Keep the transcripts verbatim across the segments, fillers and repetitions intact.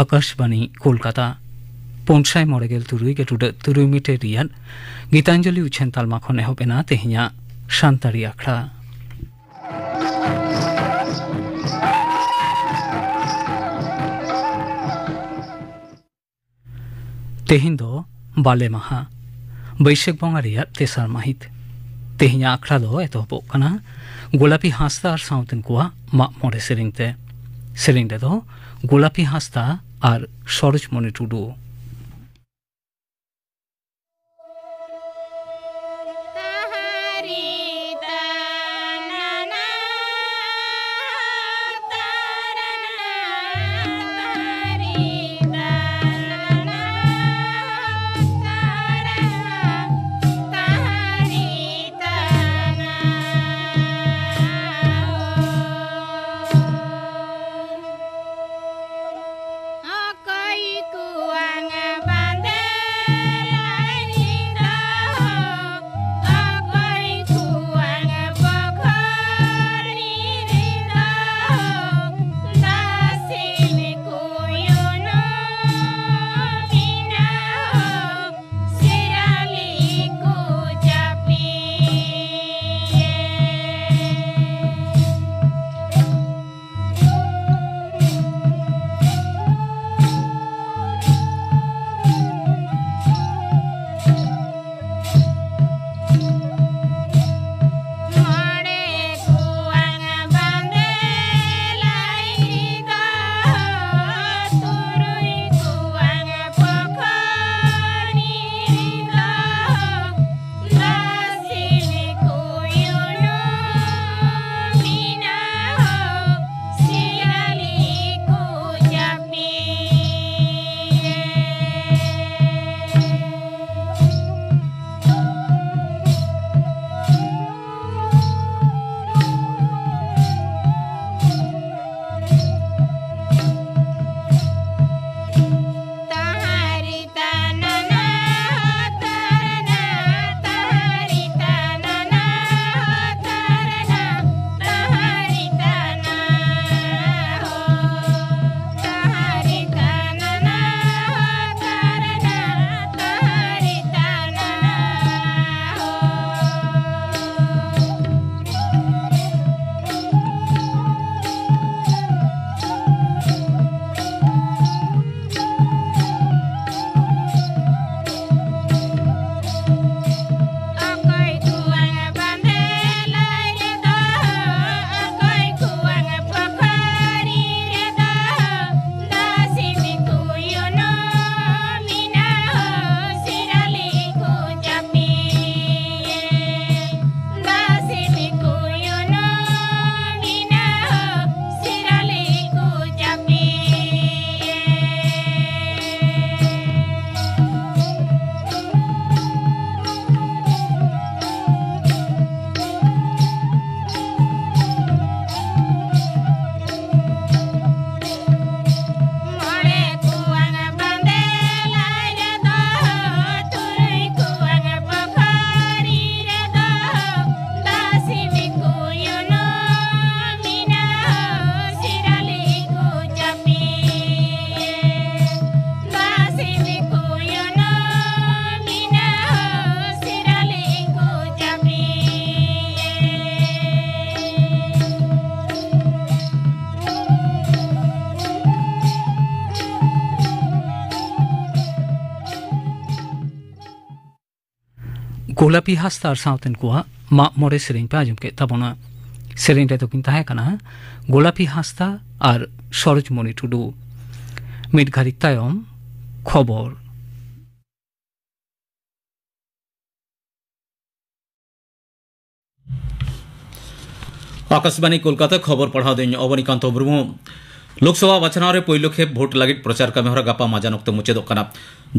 ᱟᱠᱟᱥᱵᱟᱱᱤ ᱠᱳᱞᱠᱟᱛᱟ᱾ ᱯᱩᱱ ᱥᱟᱭ ᱢᱚᱬᱮ ᱜᱮᱞ ᱛᱩᱨᱩᱭ ᱜᱮ ᱴᱩᱰᱟᱹᱜ ᱛᱩᱨᱩᱭ ᱢᱤᱴᱟᱨ ᱨᱮᱭᱟᱜ ᱜᱤᱛᱟᱧᱡᱚᱞᱤ ᱩᱪᱷᱟᱹᱱ ᱛᱟᱞᱢᱟ ᱠᱷᱚᱱ ᱮᱦᱚᱵ ᱮᱱᱟ ᱛᱮᱦᱮᱧᱟᱜ ᱥᱟᱱᱛᱟᱲᱤ ᱟᱠᱷᱲᱟ᱾ ᱛᱮᱦᱮᱧ ᱫᱚ ᱵᱟᱞᱮ ᱢᱟᱦᱟ, ᱵᱟᱹᱭᱥᱟᱹᱠᱷ ᱵᱚᱸᱜᱟ ᱨᱮᱭᱟᱜ ᱛᱮᱥᱟᱨ ᱢᱟᱹᱦᱤᱛ᱾ ᱛᱮᱦᱮᱧᱟᱜ ᱟᱠᱷᱲᱟ ᱫᱚ ᱮᱛᱚᱦᱚᱵᱚᱜ ᱠᱟᱱᱟ ᱜᱳᱞᱟᱯᱤ ᱦᱟᱸᱥᱫᱟ ᱟᱨ ᱥᱟᱶᱛᱮᱱ ᱠᱚᱣᱟᱜ ᱢᱟᱜ ᱢᱚᱬᱮ ᱥᱮᱨᱮᱧ ᱛᱮ᱾ ᱥᱮᱨᱮᱧ ᱨᱮᱫᱚ ᱜᱳᱞᱟᱯᱤ ᱦᱟᱸᱥᱫᱟ ᱟᱨ ᱥᱚᱨᱳᱡᱽᱢᱚᱱᱤ ᱴᱩᱰᱩ᱾ ᱜᱳᱞᱟᱯᱤ ᱦᱟᱸᱥᱫᱟ ᱟᱨ ᱥᱟᱶᱛᱮᱱ ᱠᱚᱣᱟᱜ ᱢᱟᱜ ᱢᱚᱬᱮ ᱥᱮᱨᱮᱧ ᱯᱮ ᱟᱸᱡᱚᱢ ᱠᱮᱫ ᱛᱟᱵᱚᱱᱟ᱾ ᱥᱮᱨᱮᱧ ᱨᱮᱫᱚ ᱠᱤᱱ ᱛᱟᱦᱮᱸ ᱠᱟᱱᱟ ᱜᱳᱞᱟᱯᱤ ᱦᱟᱸᱥᱫᱟ ᱟᱨ ᱥᱚᱨᱳᱡᱽᱢᱚᱱᱤ ᱴᱩᱰᱩ᱾ ᱢᱤᱫ ᱜᱷᱟᱹᱲᱤᱡ ᱛᱟᱭᱚᱢ ᱠᱷᱚᱵᱚᱨ᱾ ᱟᱠᱟᱥᱵᱟᱱᱤ ᱠᱚᱞᱠᱟᱛᱟ, ᱠᱷᱚᱵᱚᱨ ᱯᱟᱲᱦᱟᱣ ᱫᱚᱧ ᱚᱵᱚᱱᱤᱠᱟᱱᱛᱚ ᱢᱩᱨᱢᱩ᱾ ᱞᱳᱠᱥᱚᱵᱷᱟ ᱵᱟᱪᱷᱱᱟᱣ ᱨᱮ ᱯᱳᱭᱞᱳ ᱠᱷᱮᱯ ᱵᱷᱳᱴ ᱞᱟᱹᱜᱤᱫ ᱯᱨᱚᱪᱟᱨ ᱠᱟᱹᱢᱤᱦᱚᱨᱟ ᱜᱟᱯᱟ ᱢᱟᱡᱟᱱ ᱚᱠᱛᱮ ᱢᱩᱪᱟᱹᱫᱚᱜ ᱠᱟᱱᱟ᱾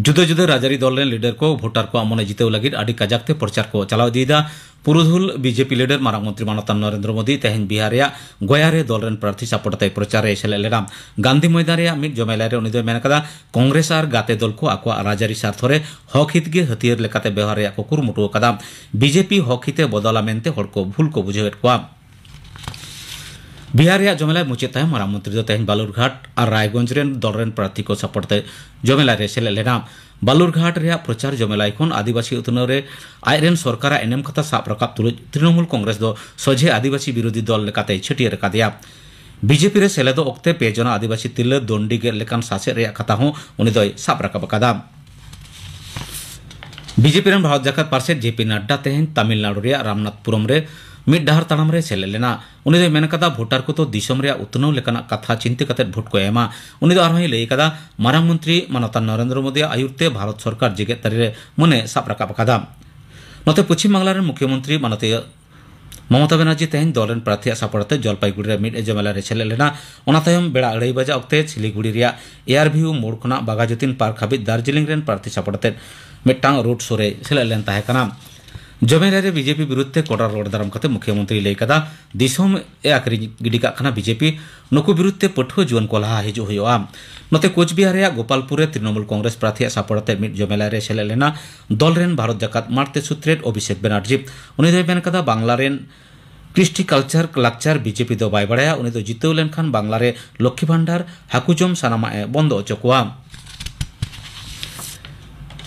ᱡᱩᱫᱟᱹ ᱡᱩᱫᱟᱹ ᱨᱟᱡᱽᱟᱹᱨᱤ ᱫᱚᱞ ᱨᱮᱱ ᱞᱤᱰᱟᱨ ᱠᱚ ᱵᱷᱳᱴᱟᱨ ᱠᱚᱣᱟᱜ ᱢᱚᱱᱮ ᱡᱤᱛᱟᱹᱣ ᱞᱟᱹᱜᱤᱫ ᱟᱹᱰᱤ ᱠᱟᱡᱟᱠ ᱛᱮ ᱯᱨᱚᱪᱟᱨ ᱠᱚ ᱪᱟᱞᱟᱣ ᱤᱫᱤᱭᱮᱫᱟ᱾ ᱯᱩᱨᱩᱫᱷᱩᱞ ᱵᱤᱡᱮᱯᱤ ᱞᱤᱰᱟᱨ ᱢᱟᱨᱟᱝ ᱢᱚᱱᱛᱨᱤ ᱢᱟᱱᱚᱛᱟᱱ ᱱᱚᱨᱮᱱᱫᱨᱚ ᱢᱳᱫᱤ ᱛᱮᱦᱮᱧ ᱵᱤᱦᱟᱨ ᱨᱮᱭᱟᱜ ᱜᱚᱭᱟ ᱨᱮ ᱫᱚᱞ ᱨᱮᱱ ᱯᱨᱟᱨᱛᱷᱤ ᱥᱟᱯᱚᱨᱴ ᱛᱮ ᱯᱨᱚᱪᱟᱨ ᱨᱮ ᱥᱮᱞᱮᱫ ᱞᱮᱱᱟ᱾ ᱜᱟᱱᱫᱷᱤ ᱢᱚᱭᱫᱟᱱ ᱨᱮᱭᱟᱜ ᱢᱤᱫ ᱡᱚᱢᱮᱞᱟᱭ ᱨᱮ ᱩᱱᱤ ᱫᱚᱭ ᱢᱮᱱ ᱠᱟᱫᱟ, ᱠᱚᱝᱜᱨᱮᱥ ᱟᱨ ᱜᱟᱛᱮ ᱫᱚᱞ ᱠᱚ ᱟᱠᱚᱣᱟᱜ ᱨᱟᱡᱽᱟᱹᱨᱤ ᱥᱟᱨᱛᱷᱚ ᱨᱮ ᱦᱚᱠ ᱦᱤᱛ ᱜᱮ ᱦᱟᱹᱛᱭᱟᱹᱨ ᱞᱮᱠᱟᱛᱮ ᱵᱮᱣᱦᱟᱨ ᱨᱮᱭᱟᱜ ᱠᱚ ᱠᱩᱨᱩᱢᱩᱴᱩ ᱟᱠᱟᱫᱟ᱾ ᱵᱤᱡᱮᱯᱤ ᱦᱚᱠ ᱦᱤᱛ ᱮ ᱵᱚᱫᱚᱞᱟ ᱢᱮᱱᱛᱮ ᱦᱚᱲ ᱠᱚ ᱵᱷᱩᱞ ᱠᱚ ᱵᱩᱡᱷᱟᱹᱣᱮᱫ ᱠᱚᱣᱟ᱾ ᱵᱤᱦᱟᱨ ᱨᱮᱭᱟᱜ ᱡᱚᱢᱮᱞᱟᱭ ᱢᱩᱪᱟᱹᱫ ᱛᱟᱭᱚᱢ ᱢᱟᱨᱟᱝ ᱢᱚᱱᱛᱨᱤ ᱫᱚ ᱛᱮᱦᱮᱧ ᱵᱟᱞᱩᱨᱜᱷᱟᱴ ᱟᱨ ᱨᱟᱭᱜᱚᱸᱡᱽ ᱨᱮᱱ ᱫᱚᱞ ᱨᱮᱱ ᱯᱨᱟᱨᱛᱷᱤ ᱠᱚ ᱥᱟᱯᱚᱨᱴ ᱛᱮ ᱡᱚᱢᱮᱞᱟᱭ ᱨᱮ ᱥᱮᱞᱮᱫ ᱞᱮᱱᱟ᱾ ᱵᱟᱞᱩᱨᱜᱷᱟᱴ ᱨᱮᱭᱟᱜ ᱯᱨᱚᱪᱟᱨ ᱡᱚᱢᱮᱞᱟᱭ ᱠᱷᱚᱱ ᱟᱹᱫᱤᱵᱟᱹᱥᱤ ᱩᱛᱱᱟᱹᱣ ᱨᱮ ᱟᱡ ᱨᱮᱱ ᱥᱚᱨᱠᱟᱨᱟᱜ ᱮᱱᱮᱢ ᱠᱟᱛᱷᱟ ᱥᱟᱵ ᱨᱟᱠᱟᱵ ᱛᱩᱞᱩᱡ ᱛᱨᱤᱱᱚᱢᱩᱞ ᱠᱚᱝᱜᱨᱮᱥ ᱫᱚ ᱥᱚᱡᱷᱮ ᱟᱹᱫᱤᱵᱟᱹᱥᱤ ᱵᱤᱨᱳᱫᱷᱤ ᱫᱚᱞ ᱞᱮᱠᱟᱛᱮᱭ ᱪᱷᱟᱹᱴᱭᱟᱹᱨ ᱟᱠᱟᱫᱮᱭᱟ᱾ ᱵᱤᱡᱮᱯᱤ ᱨᱮ ᱥᱮᱞᱮᱫᱚᱜ ᱚᱠᱛᱮ ᱯᱮ ᱡᱚᱱᱟ ᱟᱹᱫᱤᱵᱟᱹᱥᱤ ᱛᱤᱨᱞᱟᱹ ᱫᱚᱱᱰᱤ ᱜᱮᱫ ᱞᱮᱠᱟᱱ ᱥᱟᱥᱮᱛ ᱨᱮᱭᱟᱜ ᱠᱟᱛᱷᱟ ᱦᱚᱸ ᱩᱱᱤ ᱫᱚᱭ ᱥᱟᱵ ᱨᱟᱠᱟᱵ ᱟᱠᱟᱫᱟ᱾ ᱵᱤᱡᱮᱯᱤ ᱨᱮᱱ ᱵᱷᱟᱨᱚᱛ ᱡᱟᱠᱟᱛ ᱯᱟᱨᱥᱮᱛ ᱡᱮ ᱯᱤ ᱱᱟᱰᱰᱟ ᱛᱮᱦᱮᱧ ᱛᱟᱢᱤᱞᱱᱟᱲᱩ ᱨᱮᱭᱟᱜ ᱨᱟᱢᱱᱟᱛᱷᱯᱩᱨᱚᱢ ᱨᱮ ᱢᱤᱫ ᱰᱟᱦᱟᱨ ᱛᱟᱲᱟᱢ ᱨᱮ ᱥᱮᱞᱮᱫ ᱞᱮᱱᱟ᱾ ᱩᱱᱤ ᱫᱚᱭ ᱢᱮᱱ ᱠᱟᱫᱟ, ᱵᱷᱳᱴᱟᱨ ᱠᱚᱫᱚ ᱫᱤᱥᱚᱢ ᱨᱮᱭᱟᱜ ᱩᱛᱱᱟᱹᱣ ᱞᱮᱠᱟᱱᱟᱜ ᱠᱟᱛᱷᱟ ᱪᱤᱱᱛᱟᱹ ᱠᱟᱛᱮ ᱵᱷᱳᱴ ᱠᱚ ᱮᱢᱟ᱾ ᱩᱱᱤ ᱫᱚ ᱟᱨᱦᱚᱸᱭ ᱞᱟᱹᱭ ᱠᱟᱫᱟ, ᱢᱟᱨᱟᱝ ᱢᱚᱱᱛᱨᱤ ᱢᱟᱱᱚᱛᱟᱱ ᱱᱚᱨᱮᱱᱫᱨᱚ ᱢᱳᱫᱤᱭᱟᱜ ᱟᱭᱩᱨ ᱛᱮ ᱵᱷᱟᱨᱚᱛ ᱥᱚᱨᱠᱟᱨ ᱡᱮᱜᱮᱛ ᱛᱟᱹᱨᱤ ᱨᱮ ᱢᱟᱹᱱᱮ ᱥᱟᱵ ᱨᱟᱠᱟᱵ ᱟᱠᱟᱫᱟ᱾ ᱱᱚᱛᱮ ᱯᱚᱪᱷᱤᱢ ᱵᱟᱝᱞᱟ ᱨᱮᱱ ᱢᱩᱠᱷᱭᱚᱢᱚᱱᱛᱨᱤ ᱢᱟᱱᱚᱛᱤᱭᱟᱹ ᱢᱚᱢᱚᱛᱟ ᱵᱮᱱᱟᱨᱡᱤ ᱛᱮᱦᱮᱧ ᱫᱚᱞ ᱨᱮᱱ ᱯᱨᱟᱨᱛᱷᱤᱭᱟᱜ ᱥᱟᱯᱚᱲ ᱛᱮ ᱡᱚᱞᱯᱟᱭᱜᱩᱲᱤ ᱨᱮ ᱢᱤᱫ ᱡᱚᱢᱮᱞᱟ ᱨᱮ ᱥᱮᱞᱮᱫ ᱞᱮᱱᱟ᱾ ᱚᱱᱟ ᱛᱟᱭᱚᱢ ᱵᱮᱲᱟ ᱟᱹᱲᱟᱹᱭ ᱵᱟᱡᱟ ᱚᱠᱛᱮ ᱥᱤᱞᱤᱜᱩᱲᱤ ᱨᱮᱭᱟᱜ ᱮᱭᱟᱨ ᱵᱷᱤᱭᱩ ᱢᱳᱲ ᱠᱷᱚᱱᱟᱜ ᱵᱟᱜᱟᱡᱩᱫᱤᱱ ᱯᱟᱨᱠ ᱦᱟᱹᱵᱤᱡ ᱫᱟᱨᱡᱤᱞᱤᱝ ᱨᱮᱱ ᱯᱨᱟᱨᱛᱷᱤ ᱥᱟᱯᱚᱲ ᱛᱮ ᱢᱤᱫᱴᱟᱝ ᱨᱳᱰ ᱥᱳ ᱨᱮ ᱥᱮᱞᱮᱫ ᱞᱮᱱ ᱛᱟᱦᱮᱸ ᱠᱟᱱᱟ᱾ ᱡᱚᱢᱮᱞᱟ ᱨᱮ ᱵᱤᱡᱮᱯᱤ ᱵᱤᱨᱩᱫᱷ ᱛᱮ ᱠᱚᱰᱟ ᱨᱚᱲ ᱫᱟᱨᱟᱢ ᱠᱟᱛᱮ ᱢᱩᱠᱷᱭᱚᱢᱚᱱᱛᱨᱤ ᱞᱟᱹᱭ ᱠᱟᱫᱟ, ᱫᱤᱥᱚᱢ ᱮ ᱟᱠᱷᱨᱤᱧ ᱜᱤᱰᱤ ᱠᱟᱜ ᱠᱟᱱᱟ ᱵᱤᱡᱮᱯᱤ, ᱱᱩᱠᱩ ᱵᱤᱨᱩᱫᱷ ᱛᱮ ᱯᱟᱹᱴᱷᱩᱣᱟᱹ ᱡᱩᱣᱟᱹᱱ ᱠᱚ ᱞᱟᱦᱟ ᱦᱤᱡᱩᱜ ᱦᱩᱭᱩᱜᱼᱟ᱾ ᱱᱚᱛᱮ ᱠᱳᱪᱵᱤᱦᱟᱨ ᱨᱮᱭᱟᱜ ᱜᱳᱯᱟᱞᱯᱩᱨ ᱨᱮ ᱛᱨᱤᱱᱚᱢᱩᱞ ᱠᱚᱝᱜᱨᱮᱥ ᱯᱨᱟᱨᱛᱷᱤᱭᱟᱜ ᱥᱟᱯᱚᱲ ᱟᱛᱮ ᱢᱤᱫ ᱡᱚᱢᱮᱞᱟ ᱨᱮ ᱥᱮᱞᱮᱫ ᱞᱮᱱᱟ ᱫᱚᱞ ᱨᱮᱱ ᱵᱷᱟᱨᱚᱛ ᱡᱟᱠᱟᱛ ᱢᱟᱲᱛᱮ ᱥᱩᱛᱨᱮᱛ ᱚᱵᱷᱤᱥᱮᱠ ᱵᱮᱱᱟᱨᱡᱤ᱾ ᱩᱱᱤ ᱫᱚᱭ ᱢᱮᱱ ᱠᱟᱫᱟ, ᱵᱟᱝᱞᱟ ᱨᱮᱱ ᱠᱨᱤᱥᱴᱤ ᱠᱟᱞᱪᱟᱨ ᱞᱟᱠᱪᱟᱨ ᱵᱤᱡᱮᱯᱤ ᱫᱚ ᱵᱟᱭ ᱵᱟᱲᱟᱭᱟ᱾ ᱩᱱᱤ ᱫᱚ ᱡᱤᱛᱟᱹᱣ ᱞᱮᱱᱠᱷᱟᱱ ᱵᱟᱝᱞᱟ ᱨᱮ ᱞᱚᱠᱠᱷᱤ ᱵᱷᱟᱱᱰᱟᱨ, ᱦᱟᱹᱠᱩ ᱡᱚᱢ ᱥᱟᱱᱟᱢᱟᱜ ᱮ ᱵᱚᱱᱫᱚ ᱚᱪᱚ ᱠᱚᱣᱟ᱾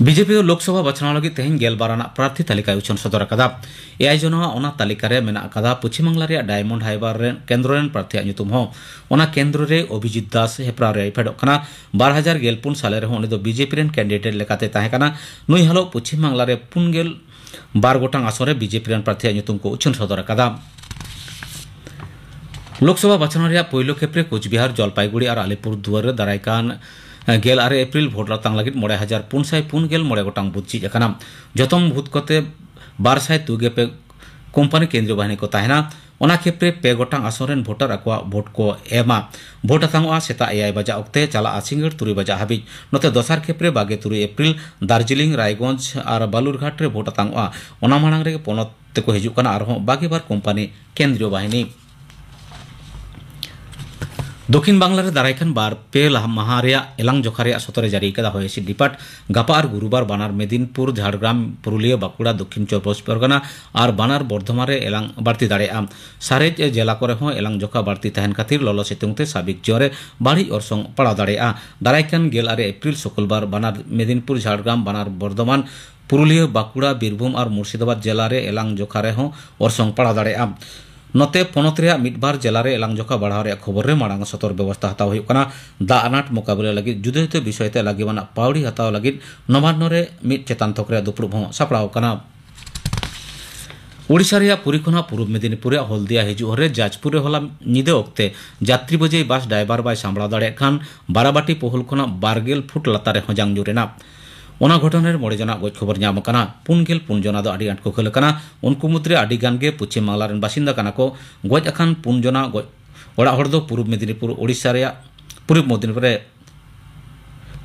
ᱵᱤᱡᱮᱯᱤ ᱫᱚ ᱞᱳᱠᱥᱚᱵᱷᱟ ᱵᱟᱪᱷᱱᱟᱣ ᱞᱟᱹᱜᱤᱫ ᱛᱮᱦᱮᱧ ᱜᱮᱞᱵᱟᱨ ᱟᱱᱟᱜ ᱯᱨᱟᱨᱛᱷᱤ ᱛᱟᱹᱞᱤᱠᱟᱭ ᱩᱪᱷᱟᱹᱱ ᱥᱚᱫᱚᱨ ᱟᱠᱟᱫᱟ᱾ ᱮᱭᱟᱭ ᱡᱚᱱᱟᱣᱟᱜ ᱚᱱᱟ ᱛᱟᱹᱞᱤᱠᱟ ᱨᱮ ᱢᱮᱱᱟᱜ ᱟᱠᱟᱫᱟ ᱯᱚᱪᱷᱤᱢ ᱵᱟᱝᱞᱟ ᱨᱮᱭᱟᱜ ᱰᱟᱭᱢᱚᱱᱰ ᱦᱟᱨᱵᱟᱨ ᱨᱮᱱ ᱠᱮᱱᱫᱨᱚ ᱨᱮᱱ ᱯᱨᱟᱨᱛᱷᱤᱭᱟᱜ ᱧᱩᱛᱩᱢ ᱦᱚᱸ᱾ ᱚᱱᱟ ᱠᱮᱱᱫᱨᱚ ᱨᱮ ᱚᱵᱷᱤᱡᱤᱛ ᱫᱟᱥ ᱦᱮᱯᱨᱟᱣ ᱨᱮᱭ ᱯᱷᱮᱰᱚᱜ ᱠᱟᱱᱟ᱾ ᱵᱟᱨ ᱦᱟᱡᱟᱨ ᱜᱮᱞ ᱯᱩᱱ ᱥᱟᱞᱮ ᱨᱮᱦᱚᱸ ᱩᱱᱤ ᱫᱚ ᱵᱤᱡᱮᱯᱤ ᱨᱮᱱ ᱠᱮᱱᱰᱤᱰᱮᱴ ᱞᱮᱠᱟᱛᱮ ᱛᱟᱦᱮᱸ ᱠᱟᱱᱟ᱾ ᱱᱩᱭ ᱦᱟᱞᱚᱜ ᱯᱚᱪᱷᱤᱢ ᱵᱟᱝᱞᱟ ᱨᱮ ᱯᱩᱱ ᱜᱮᱞ ᱵᱟᱨ ᱜᱚᱴᱟᱝ ᱟᱥᱚᱱ ᱨᱮ ᱵᱤᱡᱮᱯᱤ ᱨᱮᱱ ᱯᱨᱟᱨᱛᱷᱤᱭᱟᱜ ᱧᱩᱛᱩᱢ ᱠᱚ ᱩᱪᱷᱟᱹᱱ ᱥᱚᱫᱚᱨ ᱟᱠᱟᱫᱟ᱾ ᱞᱳᱠᱥᱚᱵᱷᱟ ᱵᱟᱪᱷᱱᱟᱣ ᱨᱮᱭᱟᱜ ᱯᱳᱭᱞᱳ ᱠᱷᱮᱯ ᱨᱮ ᱠᱳᱪᱵᱤᱦᱟᱨ, ᱡᱚᱞᱯᱟᱭᱜᱩᱲᱤ ᱟᱨ ᱟᱞᱤᱯᱩᱨ ᱫᱩᱣᱟᱨ ᱨᱮ ᱫᱟᱨᱟᱭ ᱠᱟᱱ ᱜᱮᱞ ᱟᱨᱮ ᱮᱯᱨᱤᱞ ᱵᱷᱳᱴ ᱟᱛᱟᱝ ᱞᱟᱹᱜᱤᱫ ᱢᱚᱬᱮ ᱦᱟᱡᱟᱨ ᱯᱩᱱ ᱥᱟᱭ ᱯᱩᱱ ᱜᱮᱞ ᱢᱚᱬᱮ ᱜᱚᱴᱟᱝ ᱵᱩᱛᱷ ᱡᱷᱤᱡ ᱟᱠᱟᱱᱟ᱾ ᱡᱚᱛᱚᱢ ᱵᱩᱛᱷ ᱠᱚᱛᱮ ᱵᱟᱨ ᱥᱟᱭ ᱛᱩᱜᱮ ᱯᱮ ᱠᱳᱢᱯᱟᱱᱤ ᱠᱮᱱᱫᱨᱤᱭᱚ ᱵᱟᱦᱤᱱᱤ ᱠᱚ ᱛᱟᱦᱮᱱᱟ᱾ ᱚᱱᱟ ᱠᱷᱮᱯ ᱨᱮ ᱯᱮ ᱜᱚᱴᱟᱝ ᱟᱥᱚᱱ ᱨᱮᱱ ᱵᱷᱳᱴᱟᱨ ᱟᱠᱚᱣᱟᱜ ᱵᱷᱳᱴ ᱠᱚ ᱮᱢᱟ᱾ ᱵᱷᱳᱴ ᱟᱛᱟᱝᱚᱜᱼᱟ ᱥᱮᱛᱟᱜ ᱮᱭᱟᱭ ᱵᱟᱡᱟᱜ ᱚᱠᱛᱮ, ᱪᱟᱞᱟᱜᱼᱟ ᱥᱤᱸᱜᱟᱹᱲ ᱛᱩᱨᱩᱭ ᱵᱟᱡᱟᱜ ᱦᱟᱹᱵᱤᱡ᱾ ᱱᱚᱛᱮ ᱫᱚᱥᱟᱨ ᱠᱷᱮᱯ ᱨᱮ ᱵᱟᱜᱮ ᱛᱩᱨᱩᱭ ᱮᱯᱨᱤᱞ ᱫᱟᱨᱡᱤᱞᱤᱝ, ᱨᱟᱭᱜᱚᱸᱡᱽ ᱟᱨ ᱵᱟᱞᱩᱨᱜᱷᱟᱴ ᱨᱮ ᱵᱷᱳᱴ ᱟᱛᱟᱝᱚᱜᱼᱟ᱾ ᱚᱱᱟ ᱢᱟᱲᱟᱝ ᱨᱮᱜᱮ ᱯᱚᱱᱚᱛ ᱛᱮᱠᱚ ᱦᱤᱡᱩᱜ ᱠᱟᱱᱟ ᱟᱨᱦᱚᱸ ᱵᱟᱜᱮ ᱵᱟᱨ ᱠᱳᱢᱯᱟᱱᱤ ᱠᱮᱱᱫᱨᱤᱭᱚ ᱵᱟᱦᱤᱱᱤ᱾ ᱫᱚᱠᱷᱤᱱ ᱵᱟᱝᱞᱟ ᱨᱮ ᱫᱟᱨᱟᱭ ᱠᱟᱱ ᱵᱟᱨ ᱯᱮ ᱞᱟᱦᱟ ᱢᱟᱦᱟ ᱨᱮᱭᱟᱜ ᱮᱞᱟᱝ ᱡᱚᱠᱷᱟ ᱨᱮᱭᱟᱜ ᱥᱚᱛᱚᱨ ᱮ ᱡᱟᱹᱨᱤ ᱟᱠᱟᱫᱟ ᱦᱚᱭ ᱦᱤᱸᱥᱤᱫ ᱰᱤᱯᱟᱨᱴ᱾ ᱜᱟᱯᱟ ᱟᱨ ᱜᱩᱨᱩᱵᱟᱨ ᱵᱟᱱᱟᱨ ᱢᱮᱫᱤᱱᱯᱩᱨ, ᱡᱷᱟᱲᱜᱨᱟᱢ, ᱯᱩᱨᱩᱞᱤᱭᱟᱹ, ᱵᱟᱸᱠᱩᱲᱟ, ᱫᱚᱠᱷᱤᱱ ᱪᱚᱵᱵᱤᱥ ᱯᱚᱨᱜᱚᱱᱟ ᱟᱨ ᱵᱟᱱᱟᱨ ᱵᱚᱨᱫᱷᱚᱢᱟᱱ ᱨᱮ ᱮᱞᱟᱝ ᱵᱟᱹᱲᱛᱤ ᱫᱟᱲᱮᱭᱟᱜᱼᱟ᱾ ᱥᱟᱨᱮᱡ ᱡᱮᱞᱟ ᱠᱚᱨᱮ ᱦᱚᱸ ᱮᱞᱟᱝ ᱡᱚᱠᱷᱟ ᱵᱟᱹᱲᱛᱤ ᱛᱟᱦᱮᱱ ᱠᱷᱟᱹᱛᱤᱨ ᱞᱚᱞᱚ ᱥᱤᱛᱩᱝ ᱛᱮ ᱥᱟᱵᱤᱠ ᱡᱤᱭᱚᱱ ᱨᱮ ᱵᱟᱹᱲᱤᱡ ᱚᱨᱥᱚᱝ ᱯᱟᱲᱟᱣ ᱫᱟᱲᱮᱭᱟᱜᱼᱟ᱾ ᱫᱟᱨᱟᱭ ᱠᱟᱱ ᱜᱮᱞ ᱟᱨᱮ ᱮᱯᱨᱤᱞ ᱥᱩᱠᱩᱞᱵᱟᱨ ᱵᱟᱱᱟᱨ ᱢᱮᱫᱤᱱᱯᱩᱨ, ᱡᱷᱟᱲᱜᱨᱟᱢ, ᱵᱟᱱᱟᱨ ᱵᱚᱨᱫᱷᱚᱢᱟᱱ, ᱯᱩᱨᱩᱞᱤᱭᱟᱹ, ᱵᱟᱸᱠᱩᱲᱟ, ᱵᱤᱨᱵᱷᱩᱢ ᱟᱨ ᱢᱩᱨᱥᱤᱫᱟᱵᱟᱫᱽ ᱡᱮᱞᱟ ᱨᱮ ᱮᱞᱟᱝ ᱡᱚᱠᱷᱟ ᱨᱮᱦᱚᱸ ᱚᱨᱥᱚᱝ ᱯᱟᱲᱟᱣ ᱫᱟᱲᱮᱭᱟᱜᱼᱟ᱾ ᱱᱚᱛᱮ ᱯᱚᱱᱚᱛ ᱨᱮᱭᱟᱜ ᱢᱤᱫ ᱵᱟᱨ ᱡᱮᱞᱟ ᱨᱮ ᱮᱞᱟᱝ ᱡᱚᱠᱷᱟ ᱵᱟᱲᱦᱟᱣ ᱨᱮᱭᱟᱜ ᱠᱷᱚᱵᱚᱨ ᱨᱮ ᱢᱟᱲᱟᱝ ᱥᱚᱛᱚᱨ ᱵᱮᱵᱚᱥᱛᱟ ᱦᱟᱛᱟᱣ ᱦᱩᱭᱩᱜ ᱠᱟᱱᱟ᱾ ᱫᱟᱜ ᱟᱱᱟᱴ ᱢᱚᱠᱟᱵᱤᱞᱟ ᱞᱟᱹᱜᱤᱫ ᱡᱩᱫᱟᱹ ᱡᱩᱫᱟᱹ ᱵᱤᱥᱚᱭ ᱛᱮ ᱞᱟᱹᱜᱤ ᱟᱱᱟᱜ ᱯᱟᱹᱣᱲᱤ ᱦᱟᱛᱟᱣ ᱞᱟᱹᱜᱤᱫ ᱱᱚᱵᱟᱱᱱᱚ ᱨᱮ ᱢᱤᱫ ᱪᱮᱛᱟᱱ ᱛᱷᱚᱠ ᱨᱮᱭᱟᱜ ᱫᱩᱯᱲᱩᱵ ᱦᱚᱸ ᱥᱟᱯᱲᱟᱣ ᱟᱠᱟᱱᱟ᱾ ᱳᱰᱤᱥᱟ ᱨᱮᱭᱟᱜ ᱯᱩᱨᱤ ᱠᱷᱚᱱᱟᱜ ᱯᱩᱨᱩᱵ ᱢᱮᱫᱤᱱᱤᱯᱩᱨ ᱨᱮᱭᱟᱜ ᱦᱚᱞᱫᱤᱭᱟ ᱦᱤᱡᱩᱜ ᱦᱚᱨ ᱨᱮ ᱡᱟᱡᱽᱯᱩᱨ ᱨᱮ ᱦᱚᱞᱟ ᱧᱤᱫᱟᱹ ᱚᱠᱛᱮ ᱡᱟᱛᱨᱤ ᱵᱳᱡᱮᱭ ᱵᱟᱥ ᱰᱟᱭᱵᱟᱨ ᱵᱟᱭ ᱥᱟᱢᱵᱲᱟᱣ ᱫᱟᱲᱮᱭᱟᱜ ᱠᱷᱟᱱ ᱵᱟᱨᱟᱵᱟᱴᱤ ᱯᱳᱦᱳᱞ ᱠᱷᱚᱱᱟᱜ ᱵᱟᱨ ᱜᱮᱞ ᱯᱷᱩᱴ ᱞᱟᱛᱟᱨ ᱨᱮ ᱦᱚᱡᱟᱝ ᱧᱩᱨ ᱮᱱᱟ᱾ ᱚᱱᱟ ᱜᱷᱚᱴᱚᱱ ᱨᱮ ᱢᱚᱬᱮ ᱡᱚᱱᱟᱜ ᱜᱚᱡ ᱠᱷᱚᱵᱚᱨ ᱧᱟᱢ ᱟᱠᱟᱱᱟ᱾ ᱯᱩᱱ ᱜᱮᱞ ᱯᱩᱱ ᱡᱚᱱᱟ ᱫᱚ ᱟᱹᱰᱤ ᱟᱸᱴ ᱠᱚ ᱜᱷᱟᱹᱞ ᱟᱠᱟᱱᱟ᱾ ᱩᱱᱠᱩ ᱢᱩᱫᱽᱨᱮ ᱟᱹᱰᱤ ᱜᱟᱱ ᱜᱮ ᱯᱚᱪᱷᱤᱢ ᱵᱟᱝᱞᱟ ᱨᱮᱱ ᱵᱟᱥᱤᱱᱫᱟ ᱠᱟᱱᱟ ᱠᱚ᱾ ᱜᱚᱡ ᱟᱠᱟᱱ ᱯᱩᱱ ᱡᱚᱱᱟ ᱜᱚᱡ ᱚᱲᱟᱜ ᱦᱚᱲ ᱫᱚ ᱯᱩᱨᱩᱵ ᱢᱮᱫᱤᱱᱤᱯᱩᱨ, ᱳᱰᱤᱥᱟ ᱨᱮᱭᱟᱜ ᱯᱩᱨᱩᱵ ᱢᱮᱫᱤᱱᱤᱯᱩᱨ ᱨᱮ